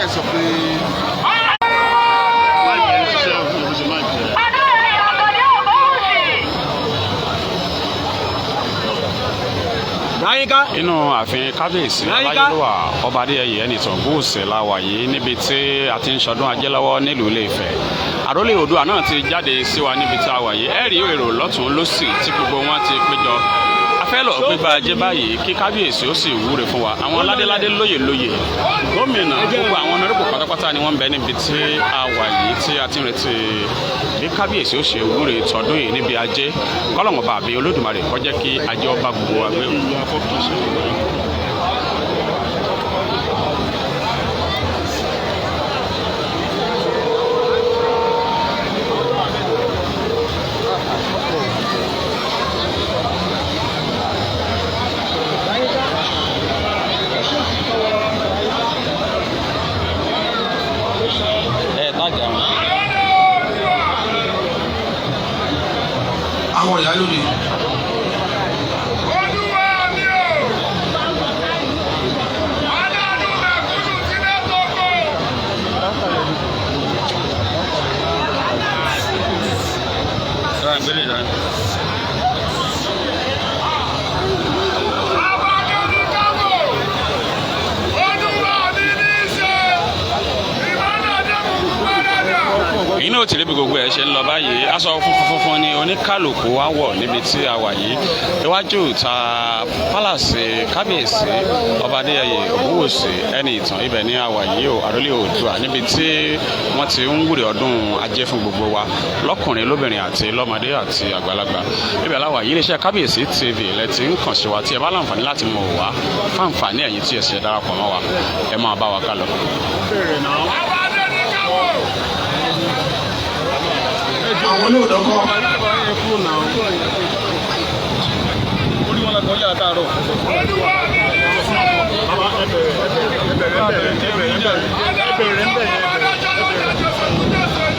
Ẹ sọ pé mic ẹ̀ ń ṣiṣẹ́ òfin òfin ṣe mic ẹ̀. Láyínká. Inú ààfin kábíyèsí Láyínká. Aláyélúwà, Ọba Adéyẹyè Ẹnìtàn Ògúnwùsì la wà yìí, níbi tí a ti ń ṣọdún ajé lọ́wọ́ nílùú Ilé-Ifẹ̀. Àrólé Oòduà náà ti jáde sí wa níbi tí a wà yìí. Ẹ rí èrò lọ́tún lọ́sì tí gbogbo wọn ti péjọ. A fẹ́ lọ gbégbá ajé báyìí kí kábíyèsí ó sì wúre fún wa. Àwọn ládéládé, lóyè lóyè, gómìnà, gbogbo àwọn ọ̀nàrẹ́bù pátápátá ni wọ́n ń bẹ níbi tí a wà yìí, tí a ti ń retí bí kábíyèsí ó ṣe wúre tọdún yìí níbi ajé. Kọ́lọ́hun Ọba àbí Olódùmarè kó jẹ́ kí ajé ọba gbogbo wa gbé o. Ẹ táàgì àwọn. Àwọn ìyálóde. Olúwa mi o! Aláàánú mẹ̀kúnnù ti dé tókò! Abákẹ́ni kábò! Olúwa mi ní í ṣe! Ìmọ̀lẹ̀ dẹ́kun gbọ́dọ̀! Èyí náà ti rí bí gbogbo ẹ̀ ṣe ń lọ báyìí. Aṣọ funfun funfun ni oníkàlùkù wa wọ̀ níbi tí a wà yìí, iwájú ta pálàsì kábíyèsí Ọba Adéyẹyè Ògúnwùsì Ẹni Ìtàn. Ibẹ̀ ni a wà yìí o, àrólé Oòduà, níbi tí wọ́n ti ń wúre ọdún ajé fún gbogbo wa, lọ́kùnrin, lóbìnrin àti lọ́mọdé àti àgbàlagbà. Ibẹ̀ la wà yìí. Iléeṣẹ́ Kábíyèsí TV lẹ ti ń kàn sí wa. Tí ẹ bá láǹfààní láti mọ̀ wá, fáǹfààní ẹ̀yin tí ẹ ṣe darapọ̀ mọ́ wa, ẹ máa bá wa ká lọ. Abákẹ́ni kábò! Àwọn olóòdọ́kọ́. Orí wọn lọkọ̀ yàrá tààrọ̀. Olúwa mi ní í ṣe! Aláàánú mẹ̀kúnnù ti dé tókò!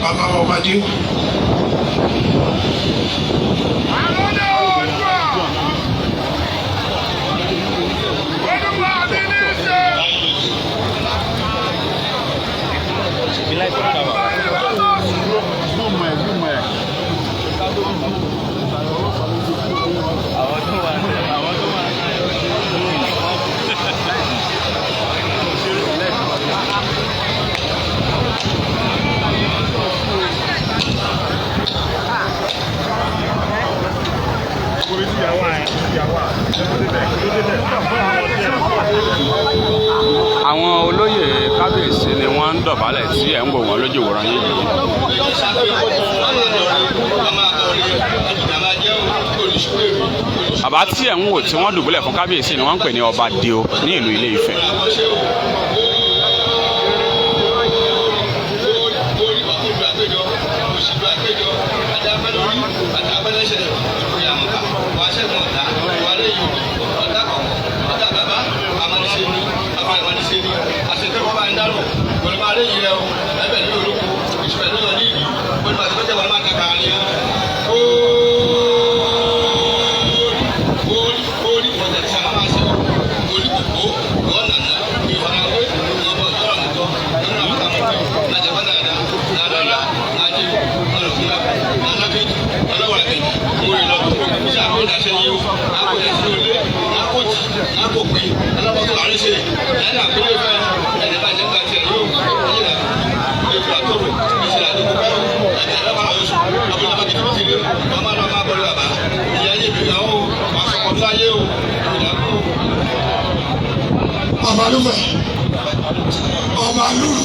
Bàbá wa ọba dé. Àrólé Oòduà! Olúwa mi ní í ṣe! Àwọn olóyè kábíyèsí ni wọ́n ń dọ̀bálẹ̀ tí ẹ̀ ń wò wọ́n lójú ìwòran yìí. Bàbá tí ẹ̀ ń wò tí wọ́n dùbúlẹ̀ fún kábíyèsí ni wọ́n ń pè ní Ọba Dio ní ìlú Ilé Ifẹ̀. Ọba lúfẹ̀, ọba lúlu.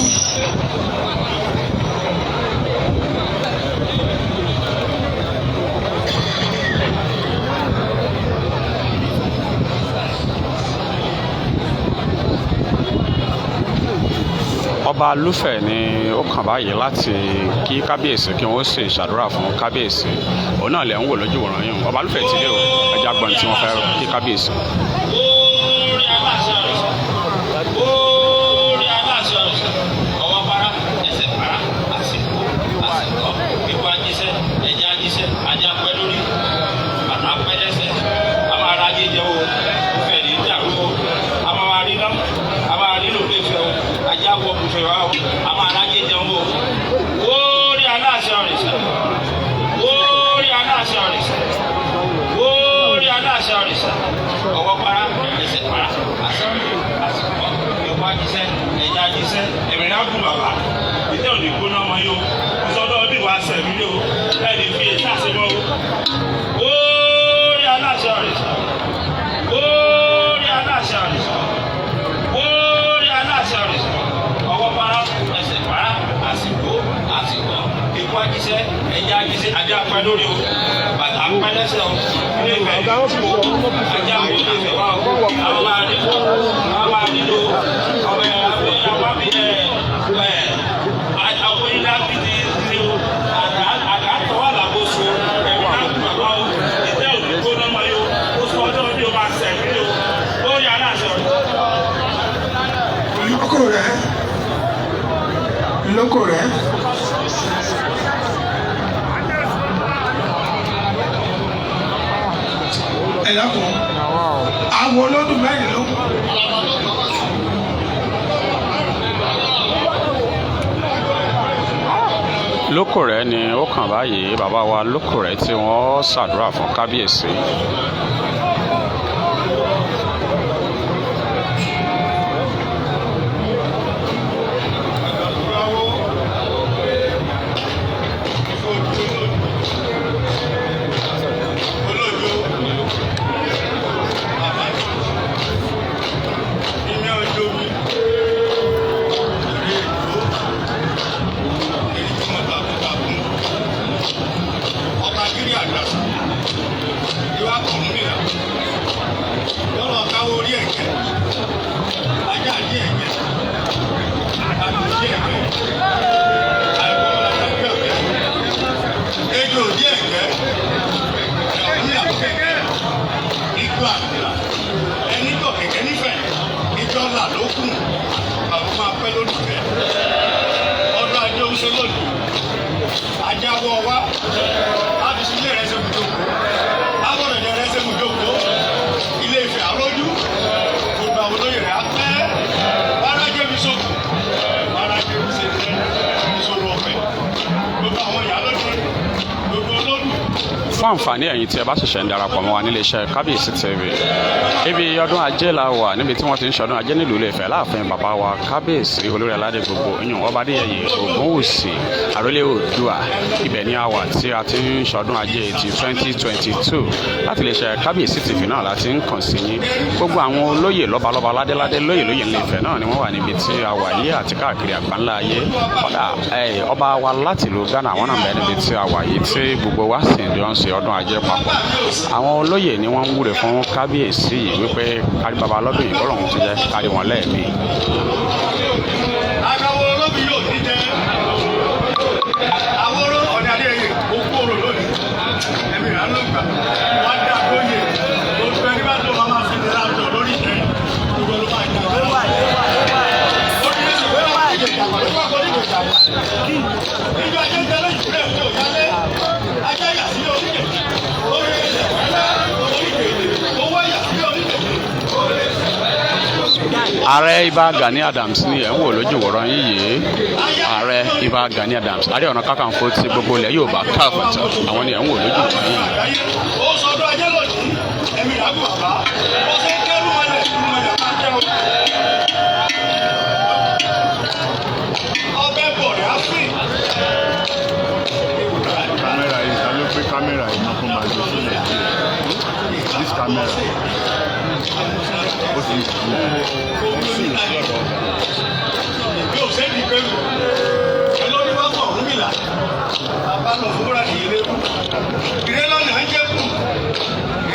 Ọba Lúfẹ̀ ni ó kàn báyìí láti kí kábíyèsí, kí wọ́n sì ṣàdúrà fún kábíyèsí. Òun náà lẹ̀ ń wò lójú ìwòran yìí. Ọba Lúfẹ̀ ti dé o. Ẹja gbọ́n tí wọ́n fẹ́ kí kábíyèsí. Òní gbóná mọ́ yó ìsọdọ̀ ọdún ìwà sẹ̀mí o. Ẹni fi èsì àṣemọ́ o. Orí aláṣẹ òrìṣà, orí aláṣẹ òrìṣà, orí aláṣẹ òrìṣà. Ọwọ́ para, ẹsẹ̀ para, àsìkò àsìkò ikú ajíṣẹ́, ẹ̀jẹ̀ ajíṣẹ́, ajá pẹ́ lórí o, bàtà pẹ́ lẹ́sẹ̀ o. Ilé Ifẹ̀ ajá wo ilé Ifẹ̀ wá o. Àwọn máa nílò, àwọn máa nílò ọbẹ̀ àwọn bí ẹ ẹ àwọn ilé abídí ní o. Àgàtọ̀ wà lábóso ẹ̀mí náà kú bàbá o. Ìtẹ́ òní gbóná mọ́ yó o. Sọ ọjọ́ bí o máa sẹ̀mí o. Ó yà aláṣẹ ọ̀rẹ́. Lóko rẹ, lóko rẹ. Ẹ dákun, àwọn olódùn mẹ́rin ló kù. Lókòrẹ́ ni ó kàn báyìí, bàbá wa Lókòrẹ́ tí wọ́n ṣàdúrà fún kábíyèsí. Ọba kiri àgbàsà ìwà kọ̀ọ̀mìnira lọ́rọ̀ káwọ́ orí ẹ̀kẹ́, ajá àdí ẹ̀kẹ́, àdùjí ẹ̀kẹ́, àìkọ́ ọ̀làkẹ́ ọ̀kẹ́, ejò òdí ẹ̀kẹ́, ọ̀hún àkẹ́kẹ́, igbó àgbà ẹni tó kẹ̀kẹ́ nífẹ̀ẹ́ ìjọ là ló kù. Àwọn máa pẹ́ lólùfẹ́ ọdún ajé oṣù lónìí. Ajá wọ wá láti ilé rẹ̀ ṣe bùjókòó, abọ̀rẹ̀dẹ̀ rẹ̀ ṣe bùjókòó. Ilé Ifẹ̀ àrọ́jú, gbogbo àwọn olóyè rẹ̀ á pẹ́. Wàrájẹ́ mi sókù, wàrájẹ́ mi ṣe jẹ́ ìṣòro ọ̀fẹ́, gbogbo àwọn ìyá lóde, gbogbo olódù. Fún àǹfààní ẹ̀yin tí ẹ bá ṣẹ̀ṣẹ̀ ń darapọ̀ mọ́ wa nílé iṣẹ́ Kábíyèsí TV, ibi ọdún ajé la wà, níbi tí wọ́n ti ń ṣọdún ajé nílùú Ilé-Ifẹ̀ láàfin bàbá wa kábíyèsí olórí aládé gbogbo ìyún ọba Adéyẹyè Ògúnwùsì, àrólé Oòduà. Ibẹ̀ ni a wà tí a ti ń ṣọdún ajé ti 2022. Láti iléeṣẹ́ Kábíyèsí TV náà la ti ń kàn sí yín. Gbogbo àwọn olóyè, lọ́balọ́ba, ládéládé, lóyè lóyè nílé Ifẹ̀ náà ni wọ́n wà níbi tí a wà yìí àti káàkiri àgbáńlá ayé. Kódà ọba wa láti ìlú Ghana, àwọn náà ń bẹ níbi tí a wà yìí, tí gbogbo wa sì ń jọ ń ṣe ọdún ajé papọ̀. Àwọn olóyè ni wọ́n ń wúre fún kábíyèsí yìí wípé kárí baba lọ́dún yìí, bọ́lọ̀ ti jẹ́ kárí wọn lẹ́ẹ̀mí. Àgàwọ̀ olóbi yóò ní jẹ́ àwòrán ọ̀nà Adéyẹyè òkú òrò lónìí. Ẹ̀mí rà ló gbà wọ́n dá lóye. Oṣù ẹni bá tó máa fi ní láàjọ lórí ìtẹ́, gbogbo ló máa jà. Níjọ́ ajé jẹ́ lójú rẹ̀ tó yálé ajá yà sí oríkèé oríkèé oríkèé owó yà sí oríkèé. Ààrẹ Ibà Gani Adams ni ẹ̀ ń wò lójú wòran yìí. Ààrẹ Ibà Gani Adams, Ààrẹ Ọ̀nà Kakanfò ti gbogbo ilẹ̀ Yorùbá káàfàtà, àwọn ni ẹ̀ ń wò lójú wòran yìí. Ó sọdún ajé lónìí, ẹ̀mí ìdágún bàbá ó ṣe ń kẹ́rù mọ́lẹ̀ mọ́lẹ̀ máa jẹ́ o. Ọbẹ̀ bọ̀ rẹ̀ á fì. Kámẹ́rà yìí, ta ló gbé kámẹ́rà yìí náà fún? Máa gbé sílẹ̀ díẹ̀. This camera, ó ti Yóò ṣe é di pẹ̀lú ẹlọ́ni wá bọ̀ Ọ̀rúnmìlà bàbá lọ fún búra nìyẹn lẹ́kù. Ìrẹ́lọ́nà ń jẹ́ kù,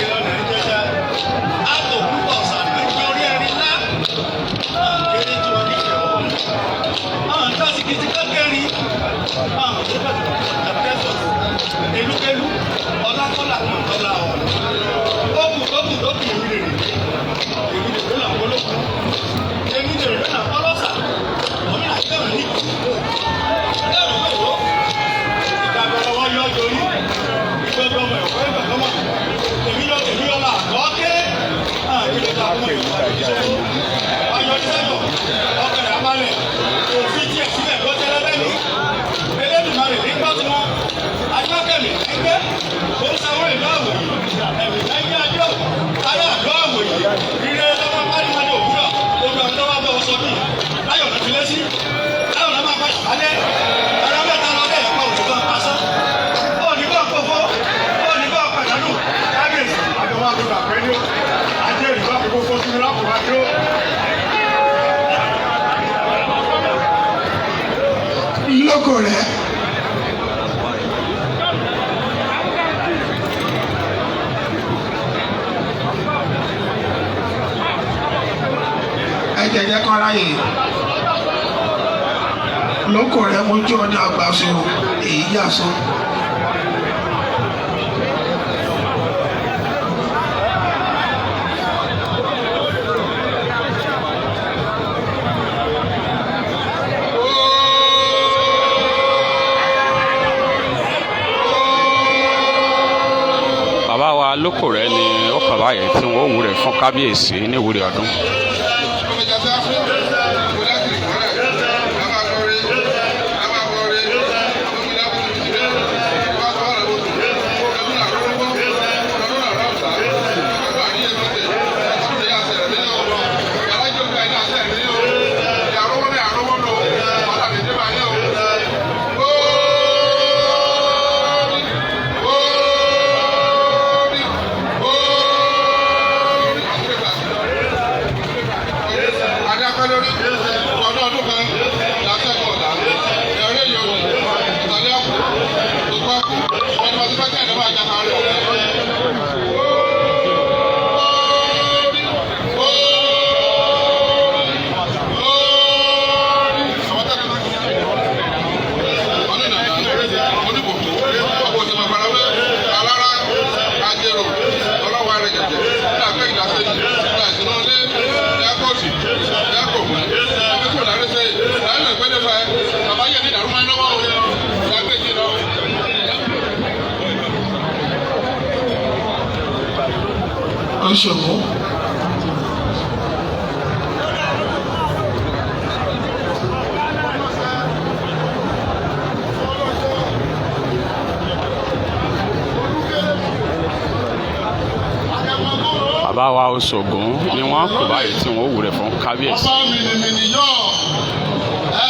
ìrẹ́lọ́nà ń jẹ́ já àtò púpọ̀ sànà ń jẹ́ orí ẹni ńlá kéré tí wọ́n ní ìṣẹ̀ ọwọ́ àwọn tásìkìtì kákẹ́rin àwọn tó bá tẹ̀sọ̀ elúkélú ọlákọ́lá kan tọ́lá ọ̀rọ̀ ókù tókù tókù. Èmi lè rè, èmi lè lọ́nà kólókù, èmi lè lọ́nà kọ́lọ́sà ọ̀mìnà kẹrù ní kẹrù mẹ́wọ́ ìdàgbọ̀rọ̀ wọn yọ yorí ìgbẹ́gbẹ́ ọmọ ẹ̀kọ́ ẹ̀gbẹ́ ọmọ èmi yọ èmi yọ là kọ́ ké àkìlẹ̀ ta ọmọ ìwà ìṣòro ọyọ ìṣẹ́yọ̀ ọkẹrẹ abalẹ̀ òfin tiẹ̀ sílẹ̀ lọ́jẹ́lẹ́ lẹ́nu Elédùmarè nígbà tí wọ́n agbákẹ́mi ẹgbẹ́ ó ń sanwó ìlú àwòyí ẹ̀mí ẹgbẹ́ ajé ará mi. Lóko rẹ̀. Ẹ jẹjẹ kọ́ ráyè. Lóko rẹ̀ mojú ọdún àgbà so èyí yà so. Bàbá wa Lókòrẹ́ ni ó kàn báyìí tí wọ́n ó wúre fún kábíyèsí ní ìwúre ọdún. Òṣogbo. Bàbá wa Òṣogùn ni wọ́n kò báyìí tí wọ́n ó wúre fún kábíyèsí. Ọba mìnìmìnì yọ ẹ.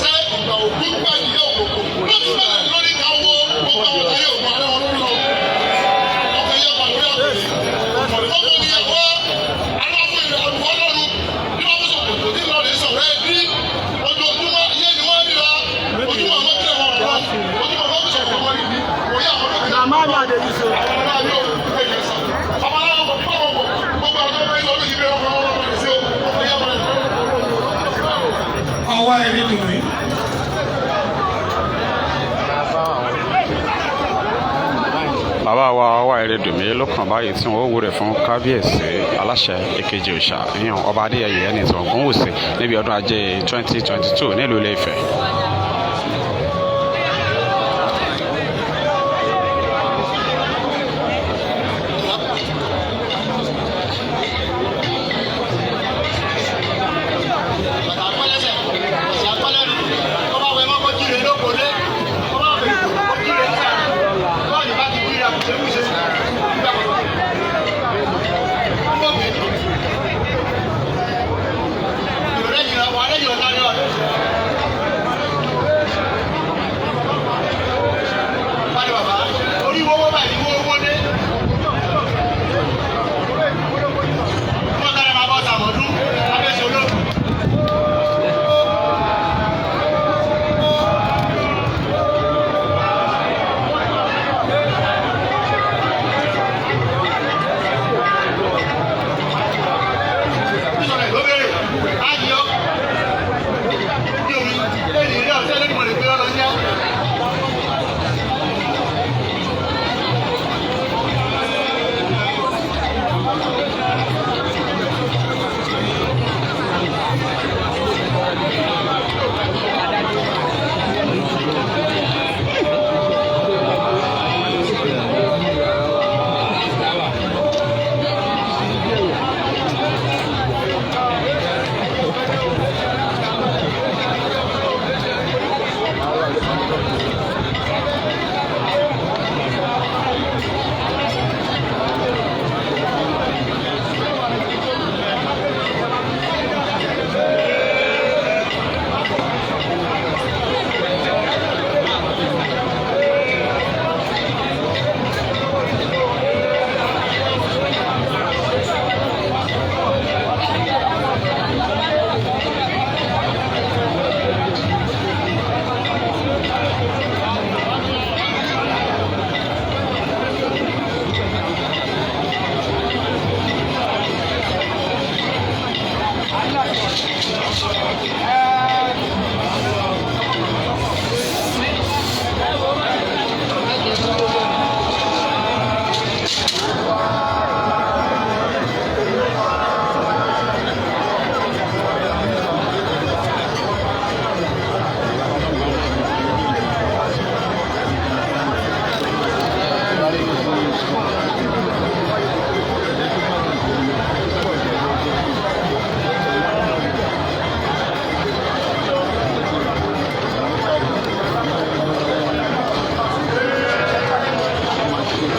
Àṣẹ ìgbà ògún gbàdúrà òkòkò lójú bẹ̀rẹ̀ lórí káwọ́ gbogbo àwọn ayé ògùn arẹ́ wọn lórí lọ. Ọkọ̀ yẹ wà lórí àgbèrè. Ọmọ ni ẹ̀wọ́ aláwọ̀ ìrìn àlùkò ọlọ́run bí wọ́n sọ kòtò ní Ìlọrin sọ̀rọ̀ ẹ̀ bí ojoojúmọ́ iye ni wọ́n ríra ojúmọ́ ọmọ kílẹ̀ wọn rọ̀ ojúmọ́ ọmọ kílẹ̀ wọn rọ̀ wòye àwọn ọmọ Ọwọ́ ẹni dùn mí. Bàbá wa ọwọ́ Ẹrẹ́dùnmí ló kàn báyìí tí wọ́n wúre fún kábíyèsí aláṣẹ èkejì òòṣà ìyàn ọba Adéyẹyè Ẹnìtàn Ògúnwùsì níbi ọdún ajé 2022 nílùú Ilé-Ifẹ̀.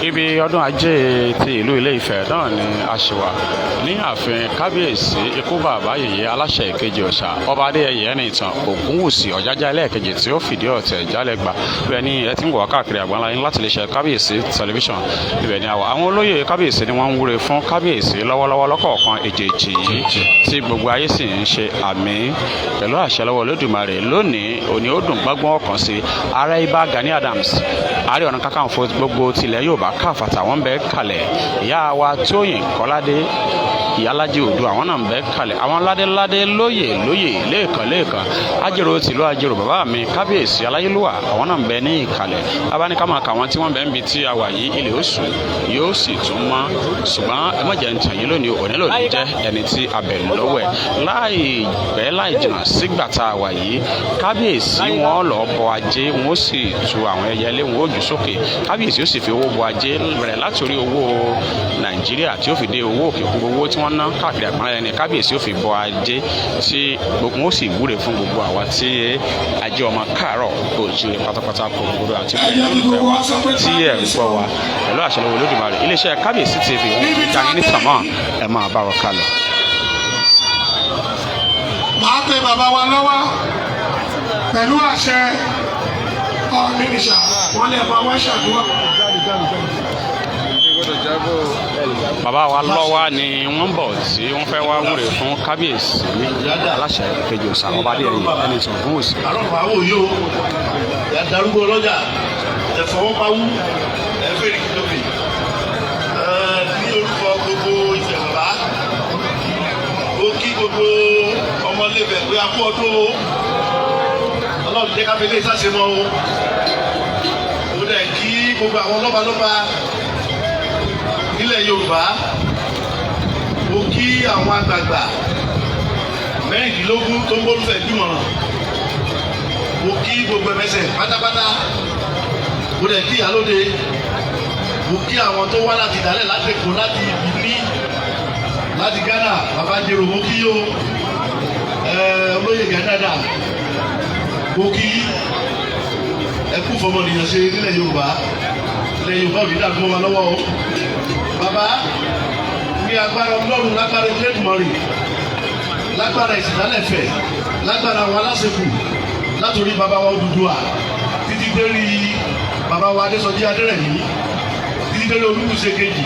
Ibi ọdún ajé ti ìlú Ilé-Ifẹ̀ náà ni a ṣì wà ní ààfin kábíyèsí ikú bàbá yèyé aláṣẹ ìkejì òòṣà ọba Adéyẹyè Ẹnìtàn Ògúnwùsì Ọ̀jájá ẹlẹ́ẹ̀kejì tí ó fìdí ọ̀tẹ̀ jálẹ̀ gbà. Ibẹ̀ ni ẹ ti ń wọ̀ káàkiri àgbáńlá yín láti lè ṣe kábíyèsí tẹlifíṣàn. Ibẹ̀ ni àwọ̀ àwọn olóyè kábíyèsí ni wọ́n ń wúre fún kábíyèsí lọ́wọ́lọ́wọ́ lọ́kọ̀ọ̀kan èjèèjì yìí tí gbogbo ayé sì ń ṣe àmì pẹ̀lú àṣẹ lọ́wọ́ Olódùmarè. Lónìí òní ó dùn gbọ́ngbọ́n ọkàn sí ààrẹ Ìbà Gani Adams, Ààrẹ Ọ̀nà Kakanfò gbogbo tilẹ̀ Yorùbá káfàtà wọ́n bẹ kalẹ̀. Ìyá wa Tóyìn Kọ́ládé Ìyálájì Oòduà àwọn náà ń bẹ kalẹ̀. Àwọn ládéládé lóyè lóyè lẹ́ẹ̀kan lẹ́ẹ̀kan ajérò tìlú ajérò bàbá mi kábíyèsí aláyélúwà àwọn náà ń bẹ ní ìkàlẹ̀. Abáníká máa kà wọ́n tí wọ́n bẹ ń bi tí a wà yìí, ilẹ̀ oṣù yóò sì tún mọ́. Ṣùgbọ́n ẹ má jẹ́ ń tàn yín lónìí, òní lónìí jẹ́ ẹni tí a bẹ̀ lọ́wọ́ ẹ̀ láì pẹ́ láì jìnnà sígbà tá a wà yìí. Kábíyèsí wọn lọ bọ ajé, wọn ó sì tu àwọn ẹyẹlé, wọn ó jù sókè. Kábíyèsí ó sì fi owó bọ ajé rẹ̀ látòrí owó Nàìjíríà tí ó fi dé owó òkè òkun, owó tí wọ́n ná káàkiri àgbáńlá ẹni kábíyèsí ó fi bọ ajé tí gbogbo ó sì wúre fún gbogbo àwa tí ajé ọmọ káàárọ̀ òjìrè pátápátá kò gbogbo àti Ẹ̀yẹ́ gbogbo wa sọ pé tí ẹ̀ ń gbọ́ wa pẹ̀lú àṣẹ lọ́wọ́ Olódùmarè. Iléeṣẹ́ Kábíyèsí TV wọn kò já yín ní tàmá, ẹ̀ máa bá wa kálọ. Màá pe bàbá wa lọ́wọ́. Pẹ̀lú àṣẹ Ọ̀nìrìṣà, wọ́n lè bá wá ṣàdúrà. Bàbá wa lọ́wọ́ ni wọ́n ń bọ̀ tí wọ́n fẹ́ wá wúre fún kábíyèsí aláṣẹ kejì òòṣà, ọba Adéyẹyè Ẹnìtàn Ògúnwùsì. Àrùn àwò yìí o, ẹ darúgbó ọlọ́jà, ẹ fọwọ́ pawú, ẹ fèrè kìlófì ẹ ní orúkọ gbogbo Ifẹ̀. Bàbá, ó kí gbogbo ọmọlébẹ̀ pé a kú ọdún o. Ọlọ́run jẹ́ ká fi lé ìsàsímọ́ o. Ó dẹ̀ kí gbogbo àwọn lọ́balọ́ba nílẹ̀ Yorùbá. Ó kí àwọn àgbààgbà 16 tó ń bólúfẹ̀ gbìmọ̀ràn. Mo kí gbogbo ẹmẹsẹ pátápátá. Mo dẹ̀ kí ìyálóde. Mo kí àwọn tó wá láti ìdálẹ̀, láti Èkó, láti Benin, láti Ghana. Bàbá Jèrò, mo kí yóò ẹ olóyè Gánàdà, mo kí ẹ kú fọmọnìyàn ṣe nílẹ̀ Yorùbá. Ilẹ̀ Yorùbá ò ní dàgbọ́ mọ́ wa lọ́wọ́ o. Bàbá, ní agbára Ọlọ́run, lágbára Elédùmarè, lágbára ìsìndálẹ̀fẹ̀, lágbára àwọn aláṣekù, látòrí bàbá wa Odùduwà títí dérí bàbá wa Adésọjí Adérẹ̀mí, títí dérí Olúbùṣe kejì,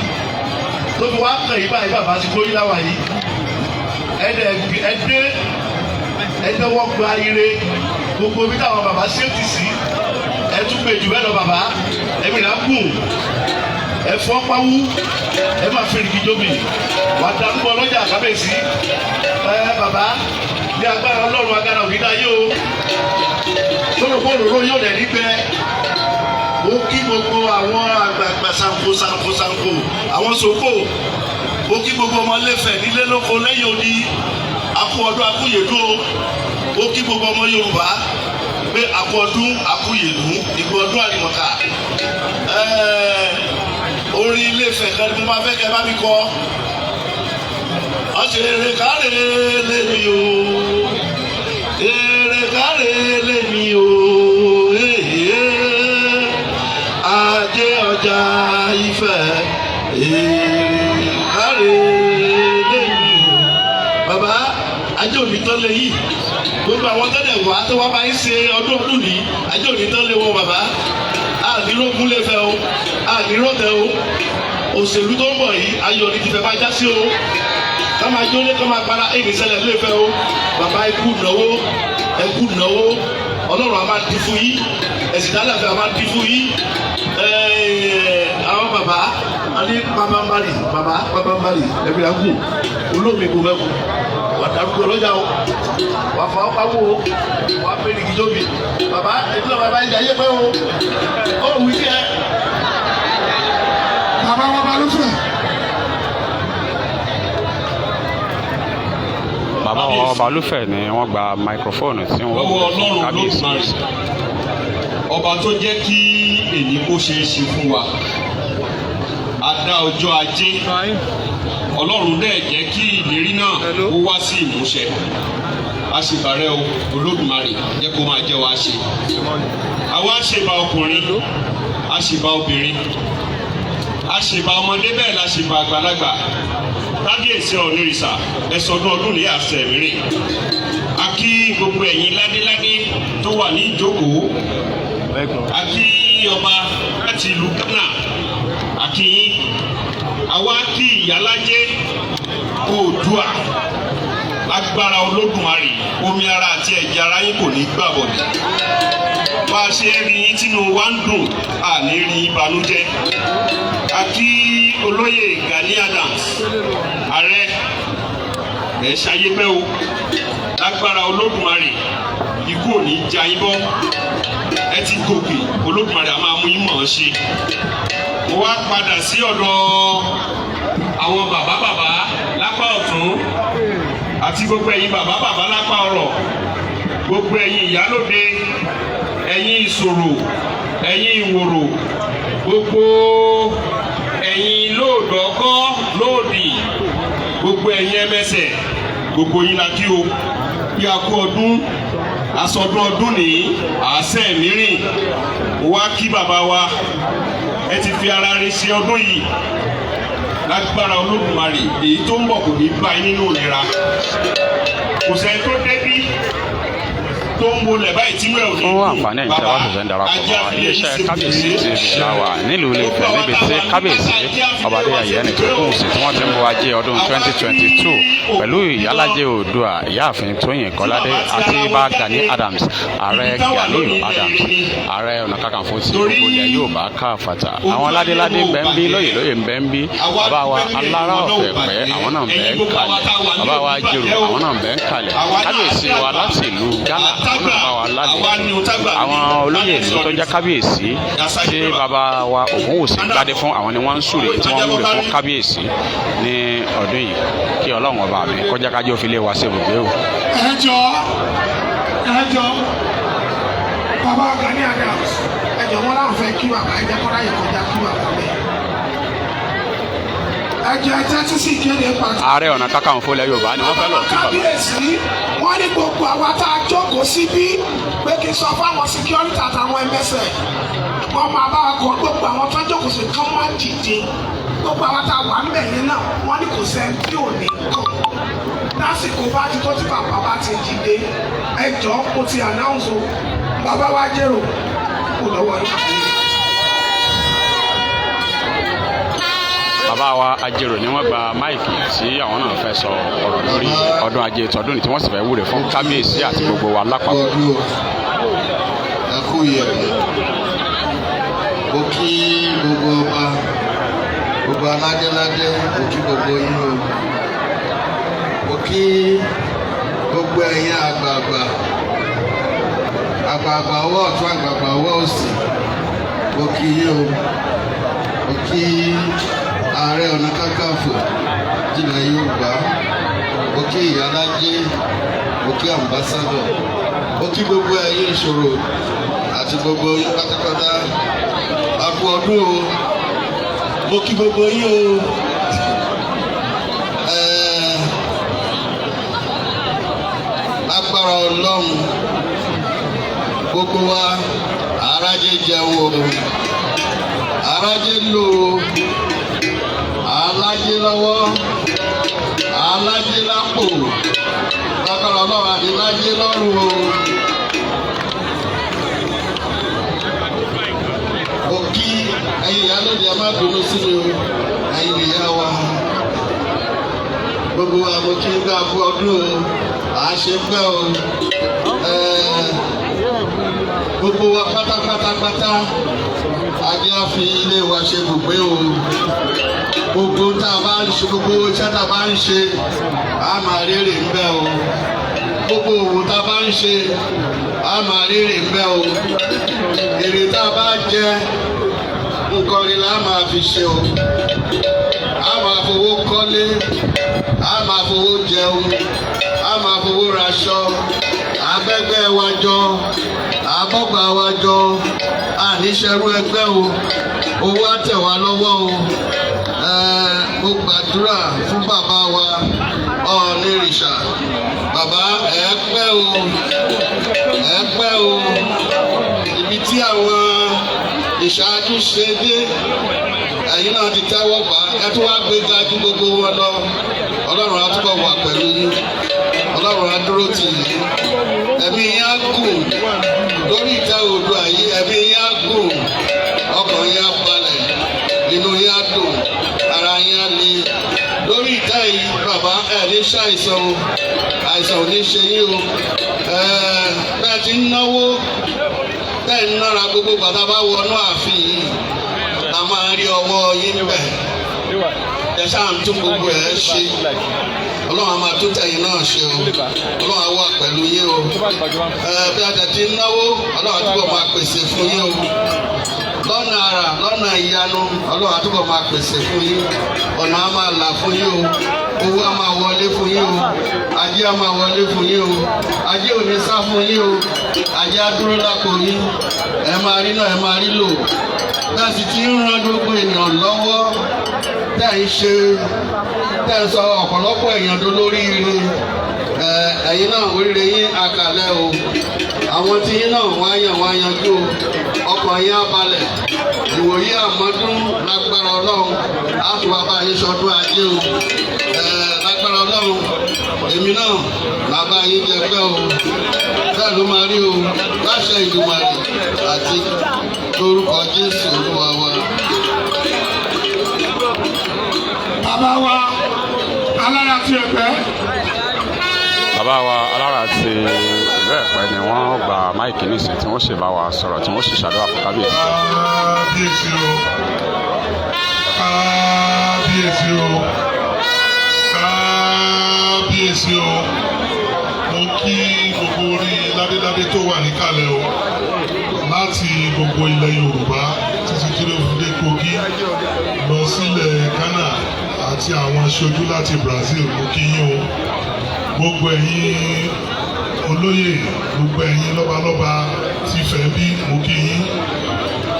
tó fi wá kàn yí báyìí, bàbá ti kóyí láwà yìí. Ẹdẹ ẹdẹ ẹdẹwọ́ gba ire gbogbo bí táwọn bàbá ṣé ti sí. Ẹ tún gbé jù bẹ́ẹ̀ lọ. Bàbá, ẹ̀mí rà gùn, ẹ fọ́ pawú, ẹ máa fèrè kìjọbi, wà á darúgbó ọlọ́jà. Kábíyèsí ẹ bàbá, ní agbára Ọlọ́run, agbára òní dáyé o, lórí òróró yóò dẹ̀ nígbẹ́. Ó kí gbogbo àwọn àgbààgbà sanko sanko sanko, àwọn soko. Ó kí gbogbo ọmọ Ilé-Ifẹ̀ nílé, lóko, lẹ́yìn odi. Akú ọdún, akúyèdú o. Ó kí gbogbo ọmọ Yorùbá pé akú ọdún, akúyèdú, ìgbà ọdún àrìmọ̀ká. Orin Ilé-Ifẹ̀ kan ni mo máa fẹ́ kẹ́ bá mi kọ. Ọ̀sẹ̀ káre lèmi o, èrè káre lèmi o, ajé ọjà Ifẹ̀, èrè káre lèmi o. Bàbá, ajé òní tán lé yìí. Gbogbo àwọn tẹ́lẹ̀ wá tó wá bá ń ṣe ọdún ọdún ní ajé òní tán lé wọn. Bàbá, ànírógún lè fẹ́ o, àníròtẹ́ o. Òṣèlú tó ń bọ̀ yìí, ayọ̀ ní ti fẹ́ máa já sí o. Ká máa jólé, ká máa para èyí ṣẹlẹ̀ lè fẹ́ o. Bàbá, ikú náwó, ẹkú náwó. Ọlọ́run a máa di fún yín, ẹ̀sìn dálẹ́fẹ̀ a máa di fún yín. Àwọn bàbá a ní pabambari, bàbá pabambari, ẹbí la kù olómi kò mẹ́kù. Wà darúgbó ọlọ́jà o, wà fà ọ́ wo, wà pé ní kìjọ́bi. Bàbá, ètò bàbá yìí ayé pẹ́ o, ó wí sí ẹ. Bàbá wa Balùfẹ̀. Bàbá wa Ọbalúfẹ̀ ni wọ́n gba microphone tí wọ́n Lọ́wọ́ Ọlọ́run kábíyèsí. Olódùmarè, ọba tó jẹ́ kí èyí kó ṣeé ṣe fún wa. A dá ọjọ́ ajé, Ọlọ́run dẹ̀ jẹ́ kí ìlérí náà kó wá sí ìmúṣẹ. A sì bàrẹ́ o. Olódùmarè jẹ́ kó máa jẹ́ wa ṣe. Àwa ṣèbà ọkùnrin, a ṣèbà obìnrin, a ṣèbà ọmọdé, bẹ́ẹ̀ la ṣèbà àgbàlagbà. Kábíyèsí Ọ̀nìrìsà, ẹ̀sọ́dún ọdún ní àṣẹ mìíràn. A kí gbogbo ẹ̀yin ládéládé tó wà ní ìjókòó. A kí ọba láti ìlú Ghana, a kí yín. Àwa kí ìyálájé Oòduà. Agbára Olódùmarè, omi ara àti ẹ̀jẹ̀ ara yín kò ní gbàbọ̀dẹ̀. Bá a ṣe rí yín tínú wa ń dùn, àní rí yín banújẹ́. A kí olóyè Gani Adams, ààrẹ. Ẹ ṣayé pẹ́ o. Lágbára Olódùmarè, ikú ò ní já yín bọ́. Ẹ ti gòkè, Olódùmarè a máa mú yín mọ̀ ọ́n ṣe. Mo wá padà sí ọ̀dọ̀ àwọn bàbá bàbá lápá ọ̀tún àti gbogbo ẹ̀yin bàbá bàbá lápá ọ̀rọ̀, gbogbo ẹ̀yin ìyálóde, ẹ̀yin ìṣòro, ẹ̀yin ìwòrò, gbogbo ẹ̀yin lóòdọ́kọ́ lóòdì, gbogbo ẹ̀yin ẹmẹsẹ̀, gbogbo yín la kí o bí a kú ọdún. Asọdún ọdún ní àásẹ mìíràn. Mo wá kí bàbá wa. Ẹ ti fi ara rẹ̀ ṣe ọdún yìí. Lágbára Olódùmarè, èyí tó ń bọ̀ kò ní bá yín nínú ìnira. Kò sẹ́ni tó débí. Tó ń wọlé báyìí tínú ẹ̀ ò ní Fún dùn. àǹfààní ẹ̀yin tí a bá ṣẹ̀ṣẹ̀ ń darapọ̀ mọ́ wa, iléeṣẹ́ Kábíyèsí TV la wà nílùú Ilé-Ifẹ̀, níbi tí Kábíyèsí Ọba Adéyẹyè Ẹnìtàn Ògúnwùsì tí wọ́n ti ń bọ ajé ọdún 2022 pẹ̀lú Ìyálájé Oòduà, Ìyáàfin Tóyìn Kọ́ládé, àti Ibà Gani Adams, Ààrẹ Ganiyu Adams, Ààrẹ Ọ̀nà Kakanfò ti gbogbo ilẹ̀ Yorùbá káfàtà. Àwọn ládéládé ń bẹ ń bí, lóyè lóyè ń bẹ ń bí. Bàbá wa Alára ọ̀fẹ́ pẹ́, àwọn náà ń bẹ ń kalẹ̀. Bàbá wa Jèrò, àwọn náà ń bẹ ń kalẹ̀. Kábíyèsí wa láti ìlú Ghana, àwọn náà bá wa lálejò. Àwọn olóyè ìlú tó jẹ́ kábíyèsí tí bàbá wa Ògúnwùsì gbádé fún, àwọn ni wọ́n ń súre, tí wọ́n ń wúre fún kábíyèsí ní ọdún yìí. Kí Ọlọ́run ọba mi kọjá kájọ́ òfin lé wa sí ibùgbé o. Ẹ jọ, ẹ jọ, bàbá Gani Adams, ẹ jọ, wọn làwọn fẹ́ kí bàbá. Ẹ jẹ́ kọ́ra yìí kọjá kí bàbá mi. Ẹ jọ, ẹ tẹ́tí sí ìkéde pàtàkì. Ààrẹ Ọ̀nà Kakanfò ilẹ̀ Yorùbá ni wọ́n fẹ́ lọ kí bàbá. Kábíyèsí, wọ́n ní gbogbo àwa tá a jókòó síbí pé kí n sọ fáwọn security àtàwọn MSA, wọ́n máa bá wa kọ gbogbo àwọn tó jókòó sí kán wọ́n dìde. Gbogbo àwa tá a wà ń bẹ̀ yẹn náà, wọ́n ní kò sẹ́ni tí ò ní kàn lásìkò bá ti tó tí bàbá bá ti dìde. Ẹ jọ̀ọ́, mo ti announce o. Bàbá wa jèrò kò lọ́wọ́ yìí. Bàbá wa Ajérò ni wọ́n gba máìkì tí àwọn náà fẹ́ sọ ọ̀rọ̀ lórí ọdún ajé tọdún tí wọ́n sì fẹ́ wúre fún kábíyèsí àti gbogbo wa lápapọ̀. Ọdún o, ẹ kú ìyẹ̀wò. Mo kí gbogbo ọba, gbogbo aládéládé, mo kí gbogbo yín o. Mo kí gbogbo ẹ̀yin àgbààgbà, àgbààgbà ọwọ́ ọ̀tún, àgbààgbà ọwọ́ òsì, mo kí yín o. Mo kí Ààrẹ Ọ̀nà Kakanfò tilẹ̀ Yorùbá, mo kí Ìyálájé, mo kí ambassador, mo kí gbogbo ẹ̀yin ìṣòro àti gbogbo yín pátápátá. A kú ọdún o. Mo kí gbogbo yín o. Lágbára Ọlọ́run, gbogbo wa arájé jẹun o, arájé lò ó, alájé lọ́wọ́, alájé lápò, lágbára Ọlọ́run àti lájé lọ́rùn o. Mo kí ẹ̀yin ìyálóde, ẹ má bínú sí mi o, ẹ̀yin ìyá wa, gbogbo wa mo kí n ká fún ọdún o. À á ṣe pẹ́ o. Gbogbo wa pátápátápátá, ajé á fi ilé wa ṣe ibùgbé o. Gbogbo tá a bá ń ṣe, gbogbo iṣẹ́ tá a bá ń ṣe, a máa rérè ń bẹ́ o. Gbogbo òwò tá a bá ń ṣe, a máa rérè ń bẹ́ o. Èrè tá a bá jẹ, nǹkan rí la máa fi ṣe o. A máa fowó kọ́lé, a máa fowó jẹun, a máa fowó raṣọ, abẹ́gbẹ́ wa jọ, abọ́gbà wa jọ, àníṣerú ẹgbẹ́ o. Owó á tẹ̀ wá lọ́wọ́ o. Mo gbàdúrà fún bàbá wa Ọọ̀nìrìṣà. Bàbá, ẹ pẹ́ o, ẹ pẹ́ o. Ibi tí àwọn ìṣáájú ṣe dé, ẹ̀yin náà ti tẹ́wọ́ gbà, ẹ tún wá gbé ga ju gbogbo wọn lọ. Ọlọ́run á túbọ̀ wà pẹ̀lú yín, Ọlọ́run á dúró tì yín, ẹ̀mí yín á gùn lórí ìtẹ́ Oòduà yìí, ẹ̀mí yín á gùn, ọkàn yín á balẹ̀, inú yín á dùn, ara yín á le lórí ìtẹ́ yìí. Bàbá, ẹ̀ ní ṣàìsàn o, àìsàn ò ní ṣe yín o. Bẹ́ẹ̀ ti ń náwó, bẹ́ẹ̀ ń nára, gbogbo bàtà bá wọnú ààfin yìí, a máa rí ọwọ́ yín bẹ̀. Ẹ ṣáà ń tún gbogbo ẹ̀ ṣe. Ọlọ́run á máa tún tẹ̀yìn náà ṣe o. Ọlọ́run á wà pẹ̀lú yín o. Bí a tẹ̀ ti ń náwó, Ọlọ́run á túbọ̀ máa pèsè fún yín o, lọ́nà àrà, lọ́nà ìyanu. Ọlọ́run á túbọ̀ máa pèsè fún yín, ọ̀nà á máa là fún yín o, owó á máa wọlé fún yín o, ajé á máa wọlé fún yín o, ajé ò ní sá fún yín o, ajé á dúró lápò yín. Ẹ máa rí náà, ẹ máa rí lò. Bẹ́ẹ̀ sì ti ń ran gbogbo èèyàn lọ́wọ́, tẹ́ ń ṣe, tẹ́ ń sọ ọ̀pọ̀lọpọ̀ èèyàn dolóríire, ẹ̀yin náà oríire yín àkàlẹ̀ o. Àwọn tí yín náà wọ́n á yàn, wọ́n á yanjú o. Ọkàn yín á balẹ̀. Ìwòyí àmọ́dún, lágbára Ọlọ́run, á tún wá bá yín sọdún ajé o. Lágbára Ọlọ́run, èmi náà bàbá yín jẹ pẹ́ o. Bẹ́ẹ̀ ló máa rí o, láṣẹ Ìdùmarè àti lórúkọ Jésù Olúwa wa. Bàbá wa Alára ti Ẹ̀pẹ́. Bàbá wa Alára ti ìlú Ẹ̀pẹ́ ni wọ́n gba mic nísìnyí, tí wọ́n sì bá wa sọ̀rọ̀, tí wọ́n sì ṣàdúrà fún kábíyèsí. Kábíyèsí o, kábíyèsí o, kábíyèsí o! Mo kí gbogbo orí ládéládé tó wà níkàlẹ̀ o, láti gbogbo ilẹ̀ Yorùbá títí tí ló fi dé Kogi, lọ sílẹ̀ Ghana, àti àwọn aṣojú láti Brazil. Mo kí yín o. Gbogbo ẹ̀yin olóyè, gbogbo ẹ̀yin lọ́balọ́ba ti fẹ́ bí, mo kí yín.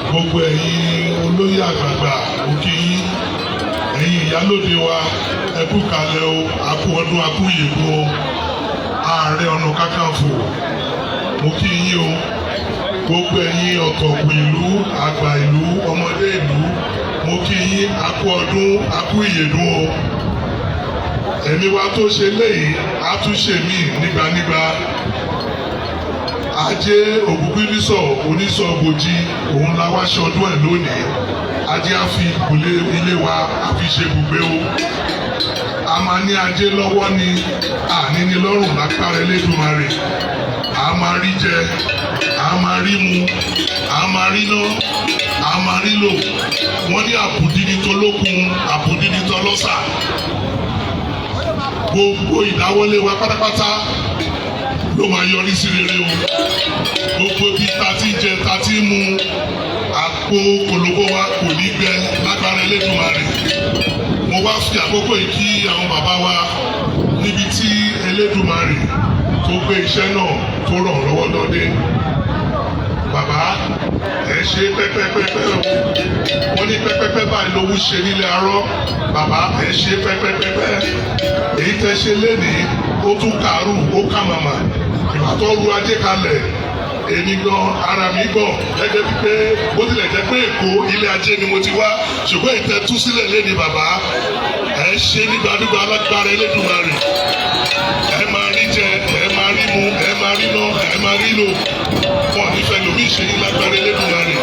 Gbogbo ẹ̀yin olóyè àgbààgbà, mo kí yín. Ẹ̀yin ìyálóde wa, ẹ kú kalẹ̀ o. A kú ọdún, a kú ìyèdún o. Ààrẹ Ọ̀nà Kakanfò, mo kí yín o. Gbogbo ẹ̀yin ọ̀tọ̀kùn ìlú, àgbà ìlú, ọmọdé ìlú, mo kí yín. A kú ọdún, a kú ìyèdún o. Ẹ̀mí wa tó ṣe léyìí á tún ṣe míì nígbànígbà. Ajé Ògúngbínísọ̀ onísọ̀ bòjì, òun la wá ṣọdún ẹ̀ lónìí. Ajé á fi ìkùlé ilé wa, á fi ṣe ibùgbé o. A máa ní ajé lọ́wọ́ ni, àní ní lọ́rùn, lágbára Elédùmarè. A máa rí jẹ, a máa rí mu, a máa rí ná, a máa rí lò. Wọ́n ní àbùdí ní tolókun, àbùdí ní tọlọ́sà. Gbogbo ìdáwọ́lé wa pátápátá ló máa yọrí sí rere o. Gbogbo bí ta ti jẹ, ta ti mu, àpò kòlóbó wa kò ní gbẹ, lágbára Elédùmarè. Mo wá fi àkókò yìí kí àwọn bàbá wa níbi tí Elédùmarè tó gbé iṣẹ́ náà tó ràn lọ́wọ́ lọ́dẹ. Bàbá, ẹ ṣe pẹ́pẹ́pẹ́pẹ́ o. Wọ́n ní pẹ́pẹ́pẹ́ báyìí lówó ṣe nílé arọ́. Bàbá, ẹ ṣe pẹ́pẹ́pẹ́pẹ́. Èyí tẹ́ ṣe lénìí, ó tún kàárù, ó kà màmá. Ìgbà tó ru ajé kalẹ̀, èmi gan ara mi gbọ̀n, gẹ́gẹ́ bí pé bó tilẹ̀ jẹ́ pé Èkó ilé ajé ni mo ti wá, ṣùgbọ́n ìtẹ́ tú sílẹ̀ léni. Bàbá, ẹ ṣe nígbàdúgbà, alágbára Elédùmarè, ẹ máa rí jẹ, ẹ máa rí mu, ẹ máa rí ná, ẹ máa rí lò. Wọn nífẹ̀ẹ́ lómi ìṣe yín, lágbára Elédùmarè.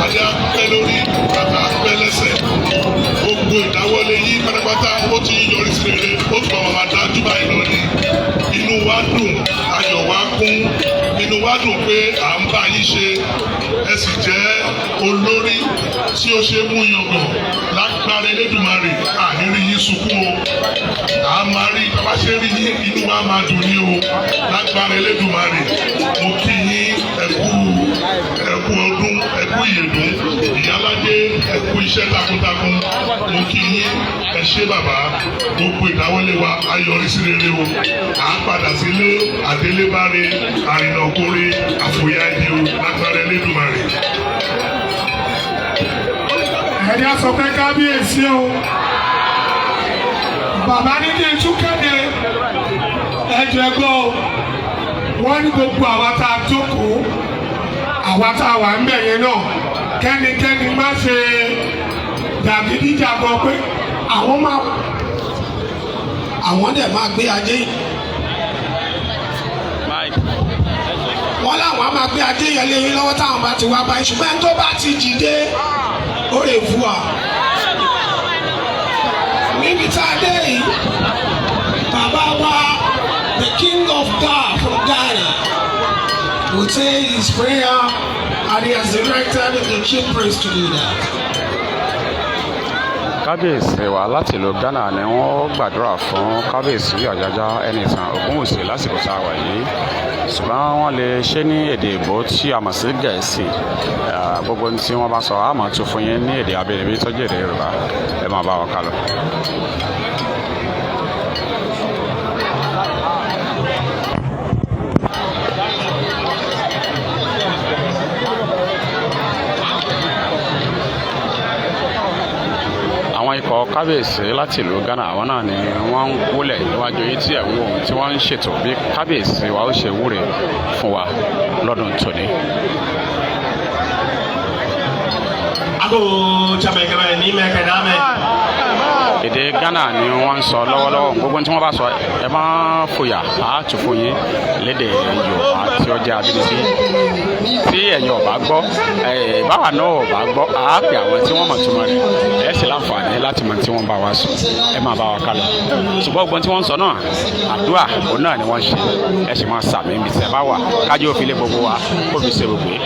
Adé apẹ́ lórí, bàtà apẹ́ lẹ́sẹ̀. Gbogbo ìdáwọ́lé yín pátápátá, ó ti yọrí sí rere, ó tún máa dájú báyìí lọ ni. Inú wa dùn, ayọ̀ wa kún, inú wa dùn pé à ń bá yín ṣe. Ẹ sì jẹ́ olórí tí ó ṣe mú yangàn, lágbára Elédùmarè. Àní rí yín sunkún o. À máa rí bàbá ṣe rí yín, inú wa máa dùn ní o, lágbára Elédùmarè. Mo kí yín, ẹ kú, ẹ kú ọdún, ẹ kú ìyèdún. Ìyálájé, ẹ kú iṣẹ́ takuntakun. Mo kí yín, ẹ ṣé bàbá. Gbogbo ìdáwọ́lé wa á yọrí sí rere o. À ń padà sílé, àdélébáre, àrìnàkóre, àfòyà ibi o, lágbára Elédùmarè. Ẹ̀yà sọ pé kábíyèsí o. Bàbá ní kí n tún kéde ẹjọ́ ẹgbọ́ o. Wọ́n ní gbogbo àwa tá a jókòó, àwa tá a wà ń bẹ̀ yẹn náà, kẹ́nikẹ́ni má ṣe jàgídíjàgan, pé àwọn máa àwọn dẹ̀ máa gbé ajé. Mike. Wọ́n láwọn á máa gbé ajé yẹn lé yín lọ́wọ́ táwọn bá ti wá báyìí, ṣùgbọ́n ẹni tó bá ti dìde, ó lè fún wa. Níbi tá a dé yìí, bàbá wa, the king of God from Ghana, will say his prayer, and he has directed the chief priest to do that. Kábíyèsí wa láti ìlú Ghana ni wọ́n gbàdúrà fún Kábíyèsí Ọ̀jájá Ẹnìtàn Ògúnwùsì lásìkò tá a wà yìí, ṣùgbọ́n wọ́n lè ṣe ní èdè ìbò tí a mọ̀ sí Gẹ̀ẹ́sì. Gbogbo ohun tí wọ́n bá sọ, a máa tún fún yín ní èdè abínibí tó jẹ́ èdè Yorùbá. Ẹ máa bá wọn kálọ. Àwọn ikọ̀ kábíyèsí láti ìlú Ghana, àwọn náà ni wọ́n ń wólẹ̀ níwájú yín tí ẹ̀ ń wò, tí wọ́n ń ṣètò bí kábíyèsí wa ó ṣe wúre fún wa lọ́dún tòní. Èdè Ghana ni wọ́n ń sọ lọ́wọ́lọ́wọ́. Gbogbo tí wọ́n bá sọ, ẹ má fòyà, á tún fún yín lédè Yorùbá tí ó jẹ́ abínibí. Tí ẹ̀yin ò bá gbọ́, báwa náà ò bá gbọ́, á pè àwọn tí wọ́n mọ̀ túmọ̀ rẹ̀. Ẹ sì láǹfààní láti mọ̀ tí wọ́n bá wa sọ. Ẹ máa bá wa kálọ. Ṣùgbọ́n gbogbo tí wọ́n ń sọ náà, àdúrà òun náà ni wọ́n ṣe. Ẹ sì máa sàmì ibi tí ẹ bá wà, kájú òfin lé gbogbo wa kó fi ṣe gbogbo yìí.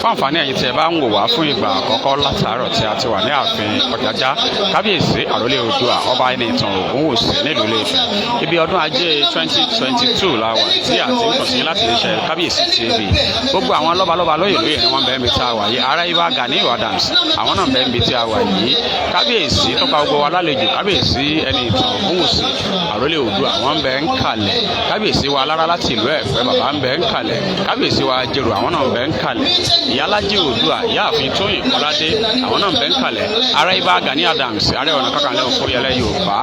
Fún àǹfààní ẹ̀yin tí ẹ bá ń wò wá fún ìgbà àkọ́kọ́, látàárọ̀ tí a ti wà ní ààfin Ọ̀jájá, Kábíyèsí Àrólé Oòduà, Ọba Ẹnìtàn Ògúnwùsì nílùú Ilé-Ifẹ̀, ibi ọdún ajé 2022 la wà tí a ti ń kàn sí láti lè ṣe Kábíyèsí TV. Gbogbo àwọn lọ́balọ́ba, lóyè lóyè ni wọ́n bẹ́ẹ̀ mi tá a wà yìí. Ààrẹ Ìbà Gani Adams, àwọn náà bẹ́ẹ̀ mi tí a wà yìí. Kábíyèsí tó pa gbogbo wa lálejò, Kábíyèsí Ẹnìtàn Ògúnwùsì Àrólé Oòduà, wọ́n bẹ́ẹ̀ ń kalẹ̀. Kábíyèsí wa Alára láti ìlú Ẹ̀pẹ́, bàbá ń bẹ́ẹ̀ ń kalẹ̀. Kábíyèsí wa Jèrò, àwọn náà bẹ́ẹ̀ ń kalẹ̀. Ìyálájì Oòduà, Ìyáàfin Tóyìn Kọ́ládé, àwọn náà bẹ́ẹ̀ ń kalẹ̀. Ààrẹ Ìbà Gani Adams, Ààrẹ Ọ̀nà Kakanfò ilẹ̀ Yorùbá,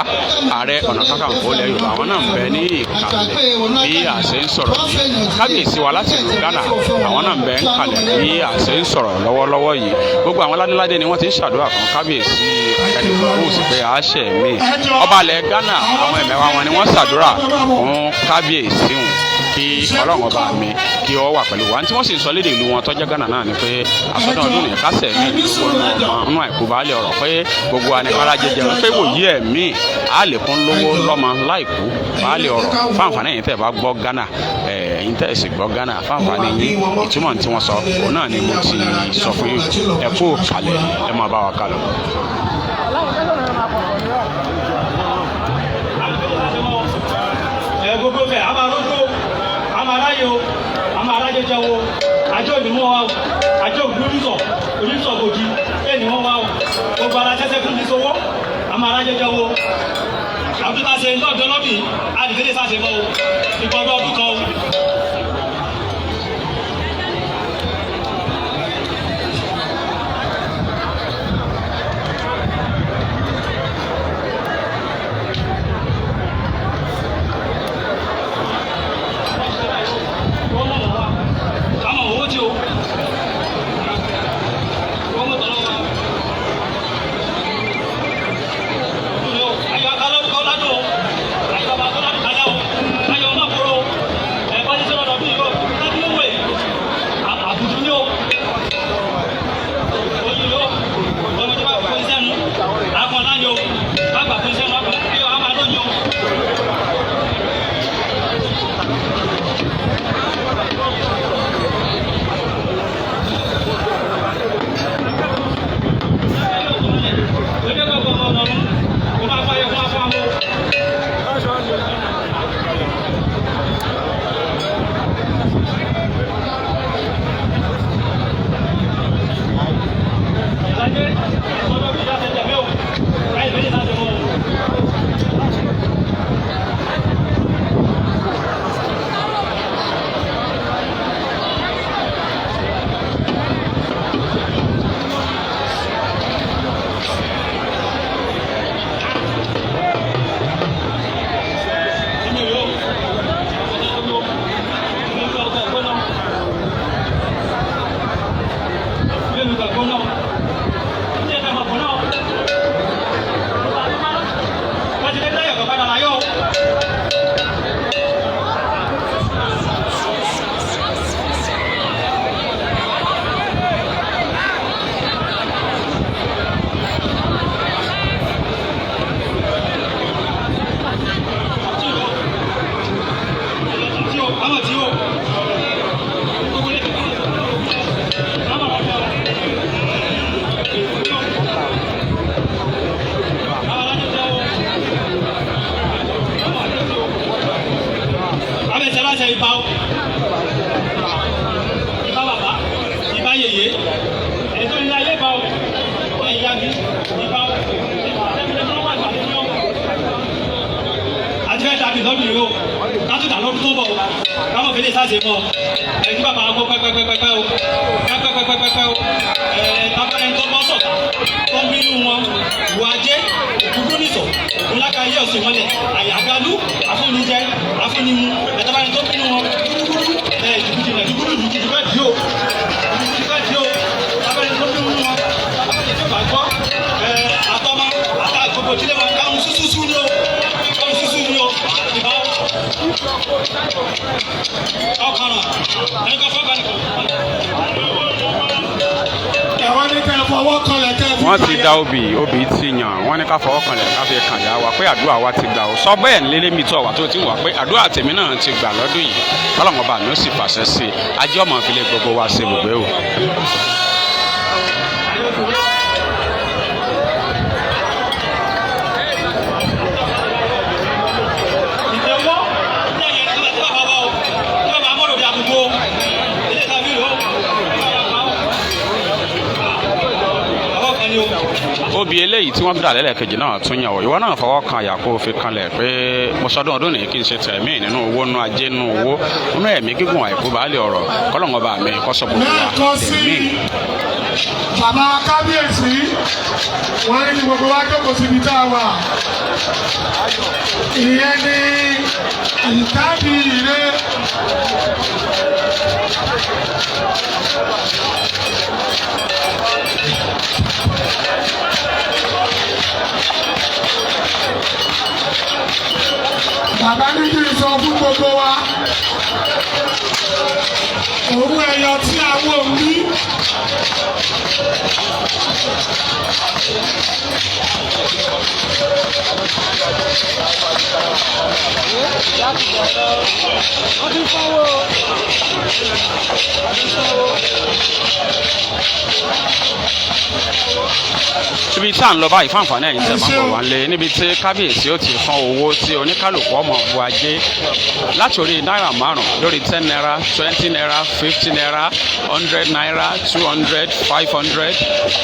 Ààrẹ Ọ̀nà Kakanfò ilẹ̀ Yorùbá, àwọn náà bẹ ní ìkàlẹ̀ bí a ṣe ń sọ̀rọ̀ yìí. Kábíyèsí wa láti ìlú Ghana, àwọn náà bẹ ń kalẹ̀ bí a ṣe ń sọ̀rọ̀ lọ́wọ́lọ́wọ́ yìí. Gbogbo àwọn ládéládé ni wọ́n ti ń ṣàdúrà fún Kábíyèsí Ẹnìtàn pé a ṣe mí. Ọba ilẹ̀ Ghana, àwọn ẹ̀mẹ̀wá wọn ni wọ́n ṣàdúrà fún kábíyèsí wọn, kí Ọlọ́run ọba mi kí ọ wà pẹ̀lú wa. Tí wọ́n sì ń sọ lédè ìlú wọn tó jẹ́ Ghana náà ni pé àsọdún ọdún ní kásẹ̀ ní nínú àìkú baálé ọ̀rọ̀, pé gbogbo anìkọ́lá jẹjẹrẹ pé wòyí ẹ̀mí á lè kún lówó lọ́mọ láìkú baálé ọ̀rọ̀. Fáǹfààní ẹ̀yin tẹ́ bá gbọ́ Ghana, ẹ̀yin tẹ́ sì gbọ́ Ghana, fáǹfààní yín, ìtumọ̀ tí wọ́n sọ òun náà ni mo ti sọ fún yín. Ẹ kú kalẹ̀, ẹ máa bá wa kálọ. Ẹ gbogbo fẹ, a máa rógbó, a máa ráyè o, a máa ráyè jẹun o. Àjọ òní wọn wá o, àjọ òní onísọ onísọ bòjì ẹ ní wọn wá o. Gbogbo ara tẹsẹ fún mi sọwọ, a máa ráyè jẹun o. Àbúrò ṣe lọ́dọ̀ lọ́bì àdìsẹ́lẹ̀ sáṣẹ mọ́ o, ìgbọ́dọ̀ ọdún kan o. Kámọ̀ owó tí o. Wọ́n mọ̀ tọ́lọ́ wa. Ayọ̀ akálọ́ kọ́ ládùn o. Ayọ̀ bàbá kọ́ ládùn kájà o. Ayọ̀ ọmọ kúrò o. Ẹ̀ bọ́jà. Àti fẹ́ dàbí lọ́dún yìí o, látúndà lọ́dún tó bọ̀ o, káwọn fi lè sáàsì mọ́ ẹ kí bàbá gbọ́ pẹ́pẹ́pẹ́pẹ́ o, pẹ́pẹ́pẹ́pẹ́ o. Ẹ tábàlẹ̀ tó bọ́ sọ̀tà tó ń bínú wọn, ìwà ajé òkúkú nìsọ̀ ńláka ilé ọ̀sìn mọ́lẹ̀ àyàgálú afúnijẹ afúnimu. Ẹ tábàlẹ̀ tó bínú wọn dúdúdú ẹ jùkújù dúdúdú jùkújù bẹ́ẹ̀ di o, jùkújù bẹ́ẹ̀ di o. Tábàlẹ̀ tó bínú wọn, tábàlẹ̀ tó bá gbọ́ ẹ àtọ́mọ àtàgbogbo ìdílé wọn káwọn súsúsú ni o, káwọn súsú ni o. Ìbá ọkàrà ẹnìkan fọkàn nìkan. Ẹ̀wọ́n ní kẹ́ ẹ fọwọ́ kanlẹ̀ kẹ́ ẹ fi Wọ́n ti kàn da yá. Obì, obì ti yàn. Wọ́n ní ká fọwọ́ kanlẹ̀ ká fi kàn yá wa pé àdúrà wa ti gbà ó. Sọ bẹ́ẹ̀ nílé mi tó wà tó ti wà pé àdúrà tèmi náà ti gbà lọ́dún yìí, kọ́lọ́mọ bá mi ó sì fàṣẹ sí i. Ajé ọmọ ìfilẹ̀ gbogbo wa ṣe ibùgbé o. Ìjẹ́wọ́ ní ẹ̀yẹ ní kílẹ̀ tí bàbá wa o, tí bàbá mọ̀rọ̀ bí àbùkù o, ilé ìtàbí rẹ̀ o, àwọn kan ní o. Obì eléyìí tí wọ́n tún dà lẹ́lẹ́kejì náà tún yàn ọ́. Ìwọ náà fọwọ́ kan àyà kó o fi kanlẹ̀ pé mo sọdún ọdún nìyí kí n ṣe tẹ̀mí nínú owó, nínú ajé, nínú owó, nínú ẹ̀mí gígùn, àìkú baálé ọ̀rọ̀, kọ́lọ́ngọ́ bá mi kọ́sọ́ gbogbo wa Lẹ́ẹ̀kan sí tẹ̀mí. i, bàbá kábíyèsí wọ́n ní kí gbogbo wa jókòó síbi tá a wà. Ìyẹn ní ìtàbí ire. Bàbá ní kí n sọ fún gbogbo wa, òun ẹyọ tí àwọn òbí. Ibi tí à ń lọ báyìí, fún àǹfààní ẹ̀yin tẹ̀ máa ń bọ̀ wá lé níbi tí kábíyèsí ó ti fọ́n owó tí oníkálukú ọmọ bu ajé láti orí náírà 5, lórí ₦10, ₦20, ₦50, ₦100, 200, 500,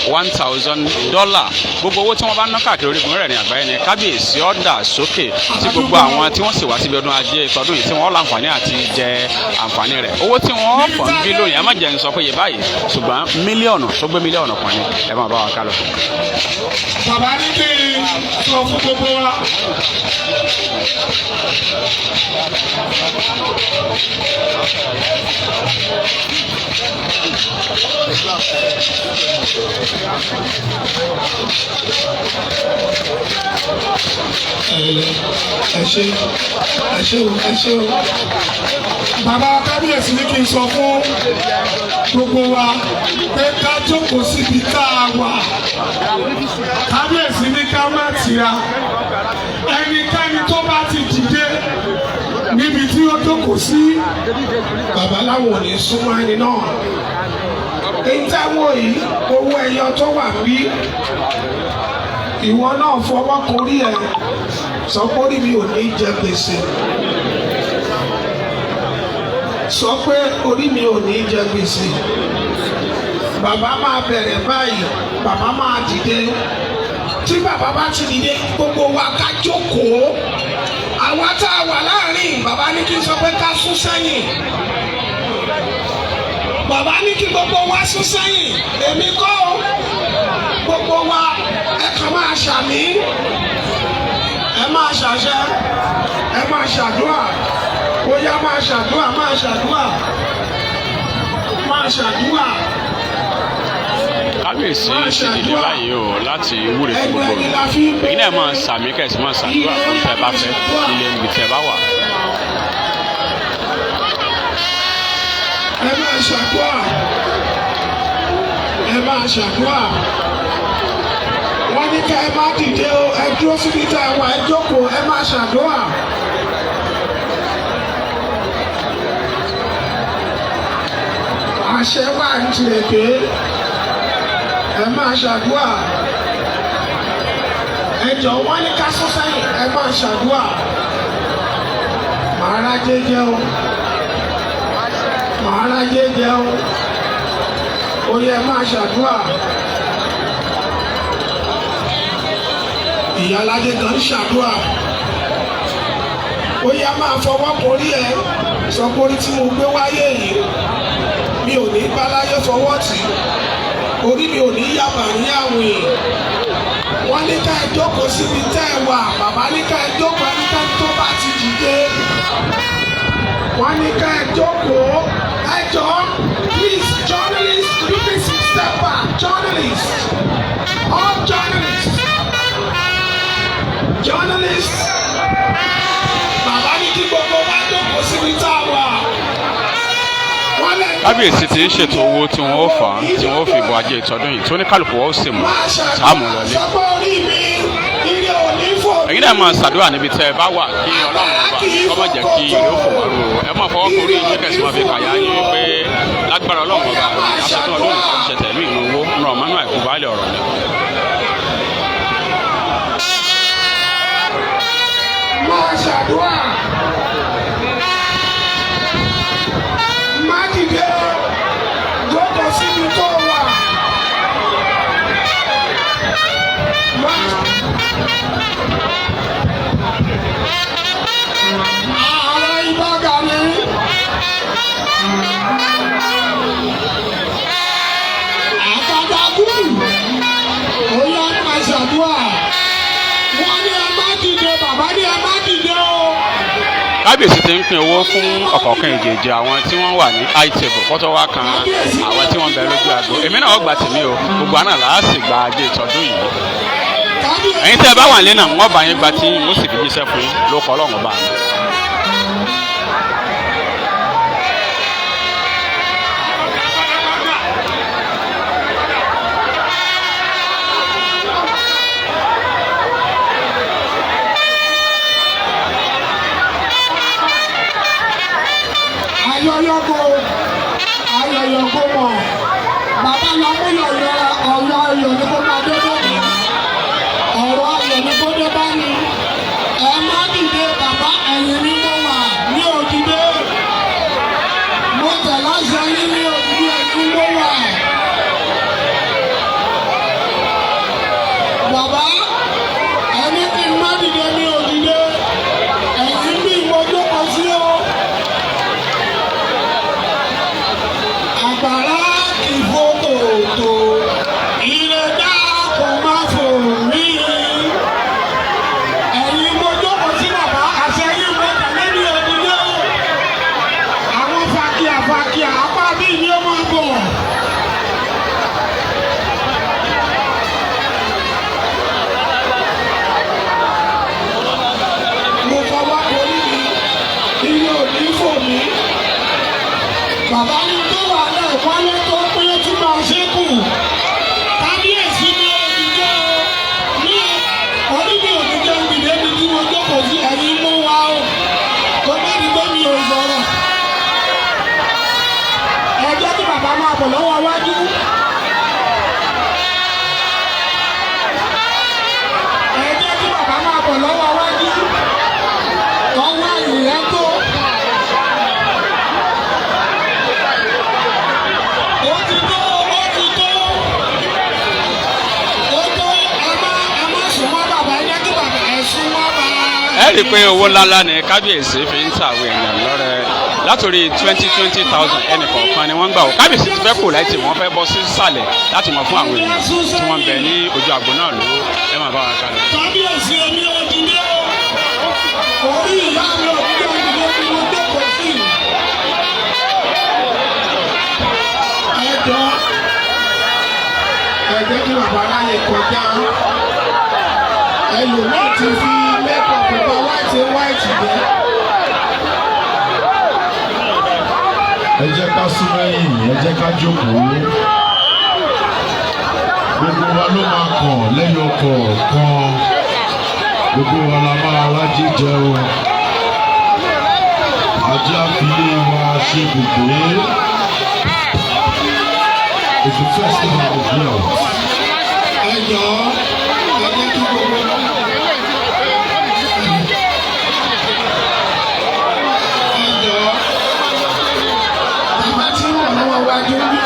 $1,000. Gbogbo owó tí wọ́n bá ná káàkiri orígun mẹ́rẹ̀ẹ̀rin àgbáyé ni kábíyèsí ó dà sókè, tí gbogbo àwọn tí wọ́n sì wá síbi ọdún ajé tọdún yìí tí wọ́n láǹfààní àti jẹ àǹfààní rẹ̀. Owó tí wọ́n fọ̀n bí lónìí, ẹ má jẹ́ ń sọ pé yé báyìí, ṣùgbọ́n mílíọ̀nù tó gbé mílíọ̀nù kan ni. Ẹ máa bá wa ká lọ. Bàbá ní kí n sọ fún gbogbo wa. Ẹ ṣé, ẹ ṣé o, ẹ ṣé o. Bàbá kábíyèsí ní kí n sọ fún gbogbo wa pé ká jókòó síbi tá a wà. Kábíyèsí ní ká má tira. Ẹnikẹ́ni tó bá ti dìde níbi tí ó jókòó sí, bàbá láwọn ò ní súnmọ́ ẹni náà. Èyí táwọn yìí, owó ẹyọ tó wà bí, ìwọ náà fọwọ́ korí ẹ, sọ pé orí mi ò ní jẹ gbèsè. Sọ pé orí mi ò ní jẹ gbèsè. Bàbá máa bẹ̀rẹ̀ báyìí, bàbá máa dìde. Tí bàbá bá ti dìde, gbogbo wa ká jókòó. Àwa tá a wà láàrin, bàbá ní kí n sọ pé ká sún sẹ́yìn. Bàbá ní kí gbogbo wa sún sẹ́yìn. Èmi kọ́ o. Gbogbo wa, ẹ kàn máa ṣàmì, ẹ máa ṣàṣẹ, ẹ máa ṣàdúrà. Ó yá, máa ṣàdúrà, máa ṣàdúrà, máa ṣàdúrà. Kábíyèsí ti dìde báyìí o láti wúre fún gbogbo rẹ̀. Èyí náà máa sàmì kẹ̀sì, máa ṣàdúrà fún tẹ́ bá fẹ́ nílé níbi tẹ́ bá wà. Ẹ máa ṣàdúrà, ẹ máa ṣàdúrà. Wọ́n ní ká ẹ má dìde o, ẹ dúró síbi tá ẹ wà, ẹ jókòó, ẹ máa ṣàdúrà. Àṣẹ wà ní tirẹ̀ pé ẹ máa ṣàdúrà. Ẹ jọ, wọ́n ní ká sún sẹ́yìn, ẹ máa ṣàdúrà. Màá rájé jẹun, màá rájé jẹun. Ó yẹ, máa ṣàdúrà. Ìyá aládé kan ń ṣàdúrà. Ó yá, máa fọwọ́ korí ẹ, sọ pé orí tí mo gbé wáyé yìí, mi ò ní báláyé fọwọ́ tì, orí mi ò ní yàbà ní àwìn. Wọ́n ní ká ẹ jókòó síbi tẹ́ ẹ wà. Bàbá ní ká ẹ jókòó. Ẹnikẹ́ni tó bá ti dìde, wọ́n ní ká ẹ jókòó. Ẹ jọ̀ọ́, please, journalists, could you please step back? Journalists, all journalists, journalists. Bàbá ní kí gbogbo wa jókòó síbi tá a wà. Wọ́n lẹ́ Kábíyèsí ti ń ṣètò owó tí wọ́n ó fà á, tí wọ́n ó fi bọ ajé ìtọ́dún yìí, tó ní kálukú wọ́n ó sì mú sáàmù lọlé. Sọ pé orí mi, ire ò ní fò. Ẹ̀yin náà máa ṣàdúrà níbi tẹ́ ẹ bá wà kí Ọlọ́run ọba kó má jẹ́ kí ire ó fò wá rú o. Ẹ máa fọwọ́ korí yín, kẹ̀sì máa fi kàyà yín pé lágbára Ọlọ́run ọba, aṣetán ọdún yìí ṣe tẹ̀mí ìlú owó nù ọ̀mánú àìkú baálé ọ̀rọ̀ ni. Máa ṣàdúrà, má dìde, jókòó síbi tó wà. Ààrẹ Ìbà Gani. Àkàdàkù. Ó yá, máa ṣàdúrà. Wọ́n ní ẹ má dìde, bàbá ní ẹ má dìde o. Kábíyèsí ti ń pín owó fún ọ̀kọ̀ọ̀kan ìjèjì àwọn tí wọ́n wà ní high table kọ́tọ́ wá kan àwọn tí wọ́n bẹ lójú àgbo. Èmi náà gbà tèmi o. Gbogbo àná làá sì gba ajé ìtọ́dún yìí. Ẹ̀yin tẹ́ ẹ bá wà nílé náà, wọ́n bá yín gba tí wọ́n sì fi jíṣẹ́ fún yín ló kọ́ Ọlọ́run ọba mi. Ayọyọgo, ayọyọgo mọ, bàbá lọ mú yọyọ. Ọ̀rọ̀ ayọ̀ ni kó máa dé bá mi, ọ̀rọ̀ ayọ̀ ni kó dé bá mi. Ẹ má dìde bàbá, ẹ̀yìn ni mo wà, mi ò dìde. Mo tẹ̀ láṣẹ yín, mi ò dìde, ẹ̀yìn mo wà. Bàbá ẹni kí n má dìde, mi ò dìde, ẹ̀yìn mi mo jókòó sí o. Àgbàrá kì í fò kòtò, ire dákun má fò mí. Ẹ̀yin mo jókòó sí bàbá, àṣẹ yín mo tẹ̀lé, mi ò dìde o. Àwọn fàkíà fàkíà apá bí ni ó máa bọ̀. Mo fọwọ́ borí mi, ire ò ní fò mí. Bàbá ní tó wà náà wálé tó pé tí máa ṣe kù. Kábíyèsí ní òdìjọ́ ní orí mi, òdìjọ́ ìdílé mi tí mo jókòó sí, ẹ̀yìn mú wa o. Kó má di pé mi ò sọ̀rọ̀. Ẹ jẹ́ kí bàbá máa bọ̀ lọ́wọ́ wájú. Ẹ jẹ́ kí bàbá máa bọ̀ lọ́wọ́ wájú. Ọwọ́ ìyẹn tó. Ó ti tó, ó ti tó, ó tó. Ẹ má sún mọ́ bàbá, ẹ jẹ́ kí bàbá ẹ sún mọ́ bàbá. Ẹ rí i pé owó ńláńlá ni kábíyèsí fi ń ta àwọn èèyàn lọ́rẹ, látòrí 20,000 ẹnì kọ̀ọ̀kan ni wọ́n ń gbà ó. Kábíyèsí ti fẹ́ kù láti wọ́n fẹ́ bọ́ sísàlẹ̀ láti mọ̀ fún àwọn èèyàn tí wọ́n ń bẹ ní ojú àgbo náà lówó. Ẹ máa bá wa kálọ. Kábíyèsí, èmi ò dìde o. Orí ìyá mi ò dìde, ìdílé tí mo jókòó sí. Ẹ jọ, ẹ jẹ́ kí bàbá ráyè kọjá. Ẹlòmíì ti fi makeup bá white white jẹ́. Ẹ jẹ́ ká sún mẹ́yìn, ẹ jẹ́ ká jókòó. Gbogbo wa ló máa kàn lẹ́yọ kọ̀ọ̀kan. Gbogbo wa la máa rájí jẹun. Ajé àfilé wa ṣe gbogbo. It's the festival of wealth. Ẹ jọ̀ọ́, ẹ jẹ́ kí gbogbo. Ẹ jọ̀ọ́, bàbá tí ń wọ̀ lọ́wọ́ wájú ń bí,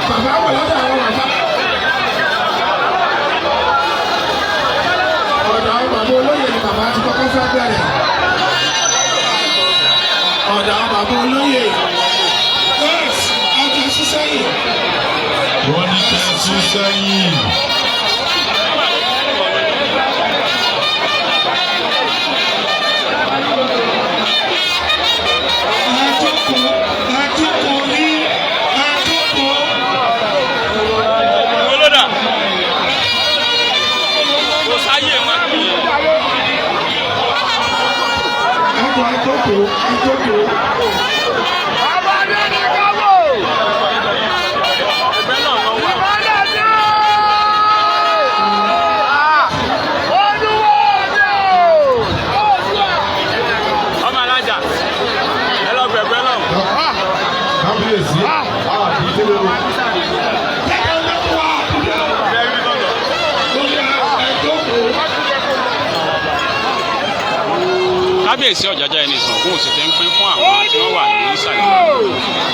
bàbá wọ̀ lọ́dọ̀ àwọn bàbá. Ọ̀dọ̀ fẹ́ bẹ̀rẹ̀. Ọ̀dà bàbá olóyè. Yes, ẹ jẹ́ sún sẹ́yìn. Wọ́n ní kẹ́ ẹ sún sẹ́yìn. Ẹ jókòó, ẹ jókòó ní, ẹ jókòó. Olódà kò sáyé wọn kì í. Ẹ jọ̀ọ́, ẹ jókòó, ẹ jókòó. Ọmọ alájà ẹ lọ gbẹgbẹ lọ. Kábíyèsí, àdìdé o. Jẹ́kẹ́ ló wà àdúgbò. Ẹ jókòó. Kábíyèsí Ọ̀jájá Ẹnìtàn Ògúnwùsì ti ń pín fún àwọn tí wọ́n wà ní ìsàlẹ̀.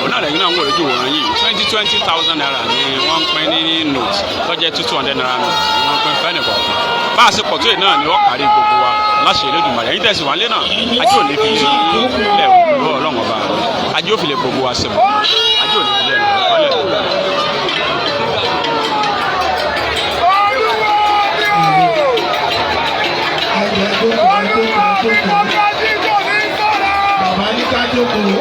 Òun náà lẹ́yìn náà ń wò lójú wòran yìí. 20,000 naira ni wọ́n ń pín ní note tó jẹ́ 200 naira note ni wọ́n ń pín fẹ́ni kọ̀ọ̀kan. Bá a ṣe pọ̀ tó yìí náà ni wọ́n kárí gbogbo wa láṣẹ Elédùmarè. Ẹ̀yin tẹ̀sí wà lé náà, ajé ò ní fi lé lẹ̀ lọ́wọ́ Ọlọ́run Ọba. Ajé ò fi lè gbogbo wa ṣe bọ̀. Ajé ò ní fi lè lọ́lẹ̀. Ẹ jọ̀ọ́, ẹ jókòó, ẹ jókòó, ẹ jókòó. Bàbá ní ká jókòó.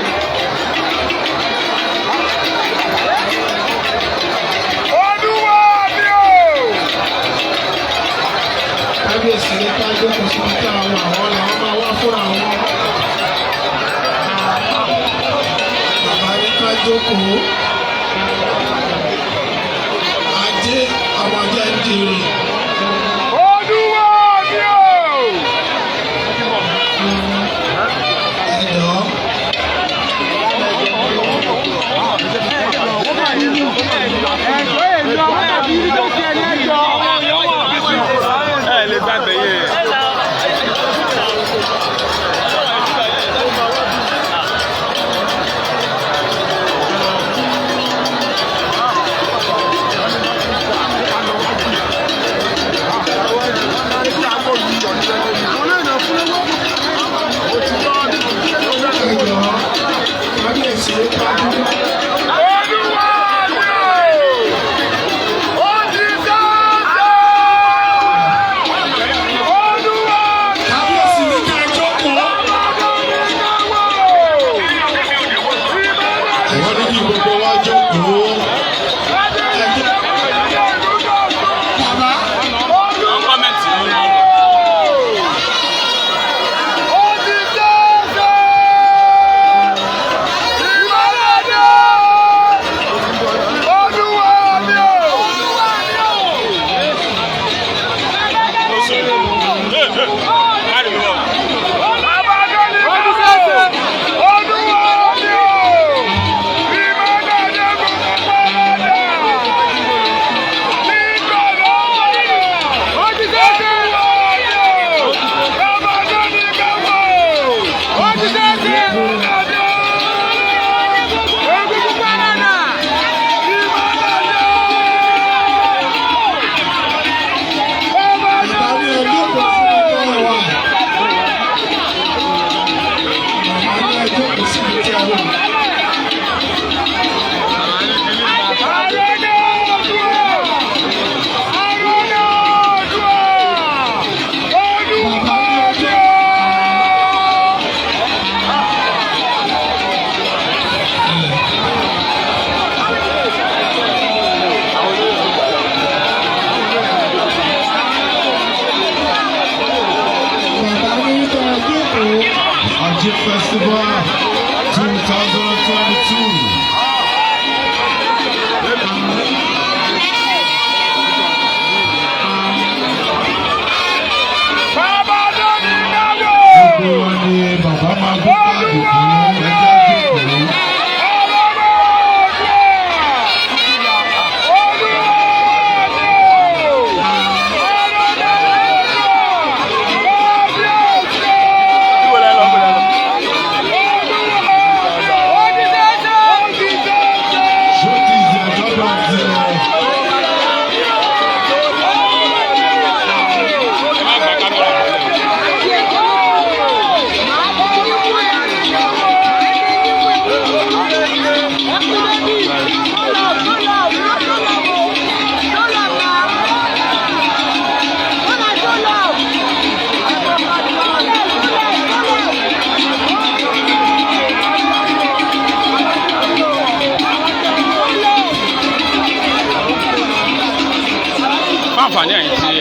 Kábíyèsí ní ká jókòó síbi tí àwọn làwọn máa wá fúnra wọn. Bàbá ní ká jókòó. Ajé àwọn ajé ń dèrè. Ẹ jọ̀ọ́. Ẹ lè gbàgbé yẹn. Ẹ jọ̀ọ́. Kábíyèsí ní ká dúró. Kábíyèsí ní ká jókòó. Wọ́n ní kí gbogbo wa jókòó. Ẹ jókòó. Bàbá. Àwọn comment ló ń lọ. Kárí mi wọ̀. Bàbá ní ẹ jókòó síbi tí ẹ wà. Bàbá ní ẹ jókòó síbi tí ẹ wà. Bàbá ní ẹ jókòó. Bàbá ní kẹ́ ẹ jókòó. Ajé Festival 2022. Gbogbo wa ni bàbá máa gbé káàdì fún, ẹjẹ́ jókòó. Ibo lẹ lọ, ibo lẹ lọ.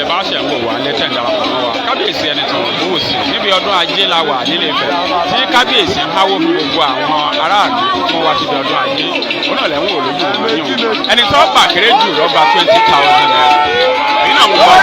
bá ṣẹ̀ ń wò wá lẹ́tẹ̀ ń darapọ̀ mọ́ wa, Kábíyèsí Ẹnìtàn Ògúnwùsì, níbi ọdún ajé la wà nílé Ifẹ̀ tí kábíyèsí ń háwó fún gbogbo àwọn aráàlú fún wa síbi ọdún ajé. Òun náà lẹ́ ń wò lójú ìwé yìí o. Ẹni tó bà kéré jù lọ́gba ₦20,000. Èyí náà wò wá.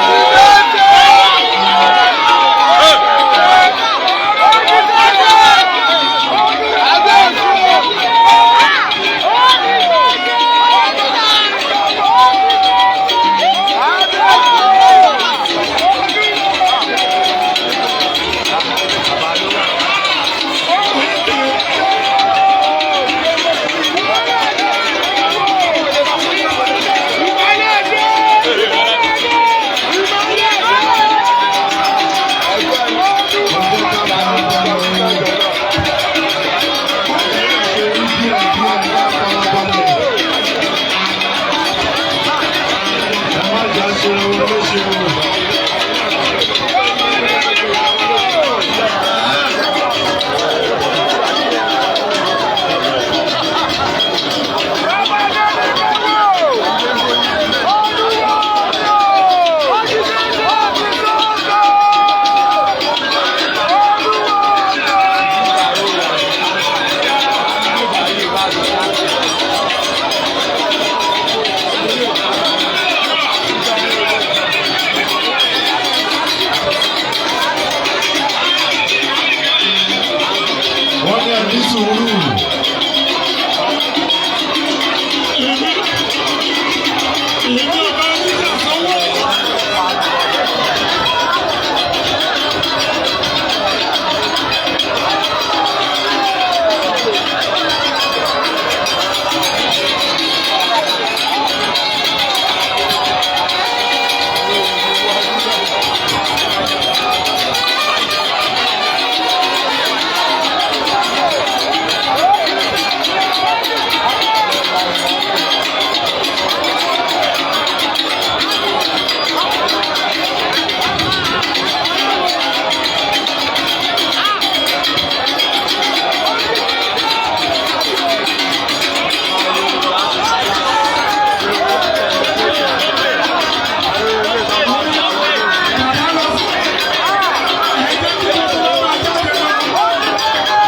Wọ́n ní ẹni sùúrù.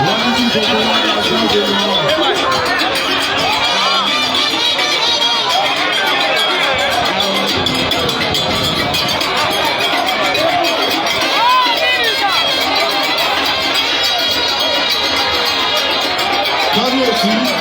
Wọ́n ní kí gbogbo wa máa jáde lọ. Kábíyèsí.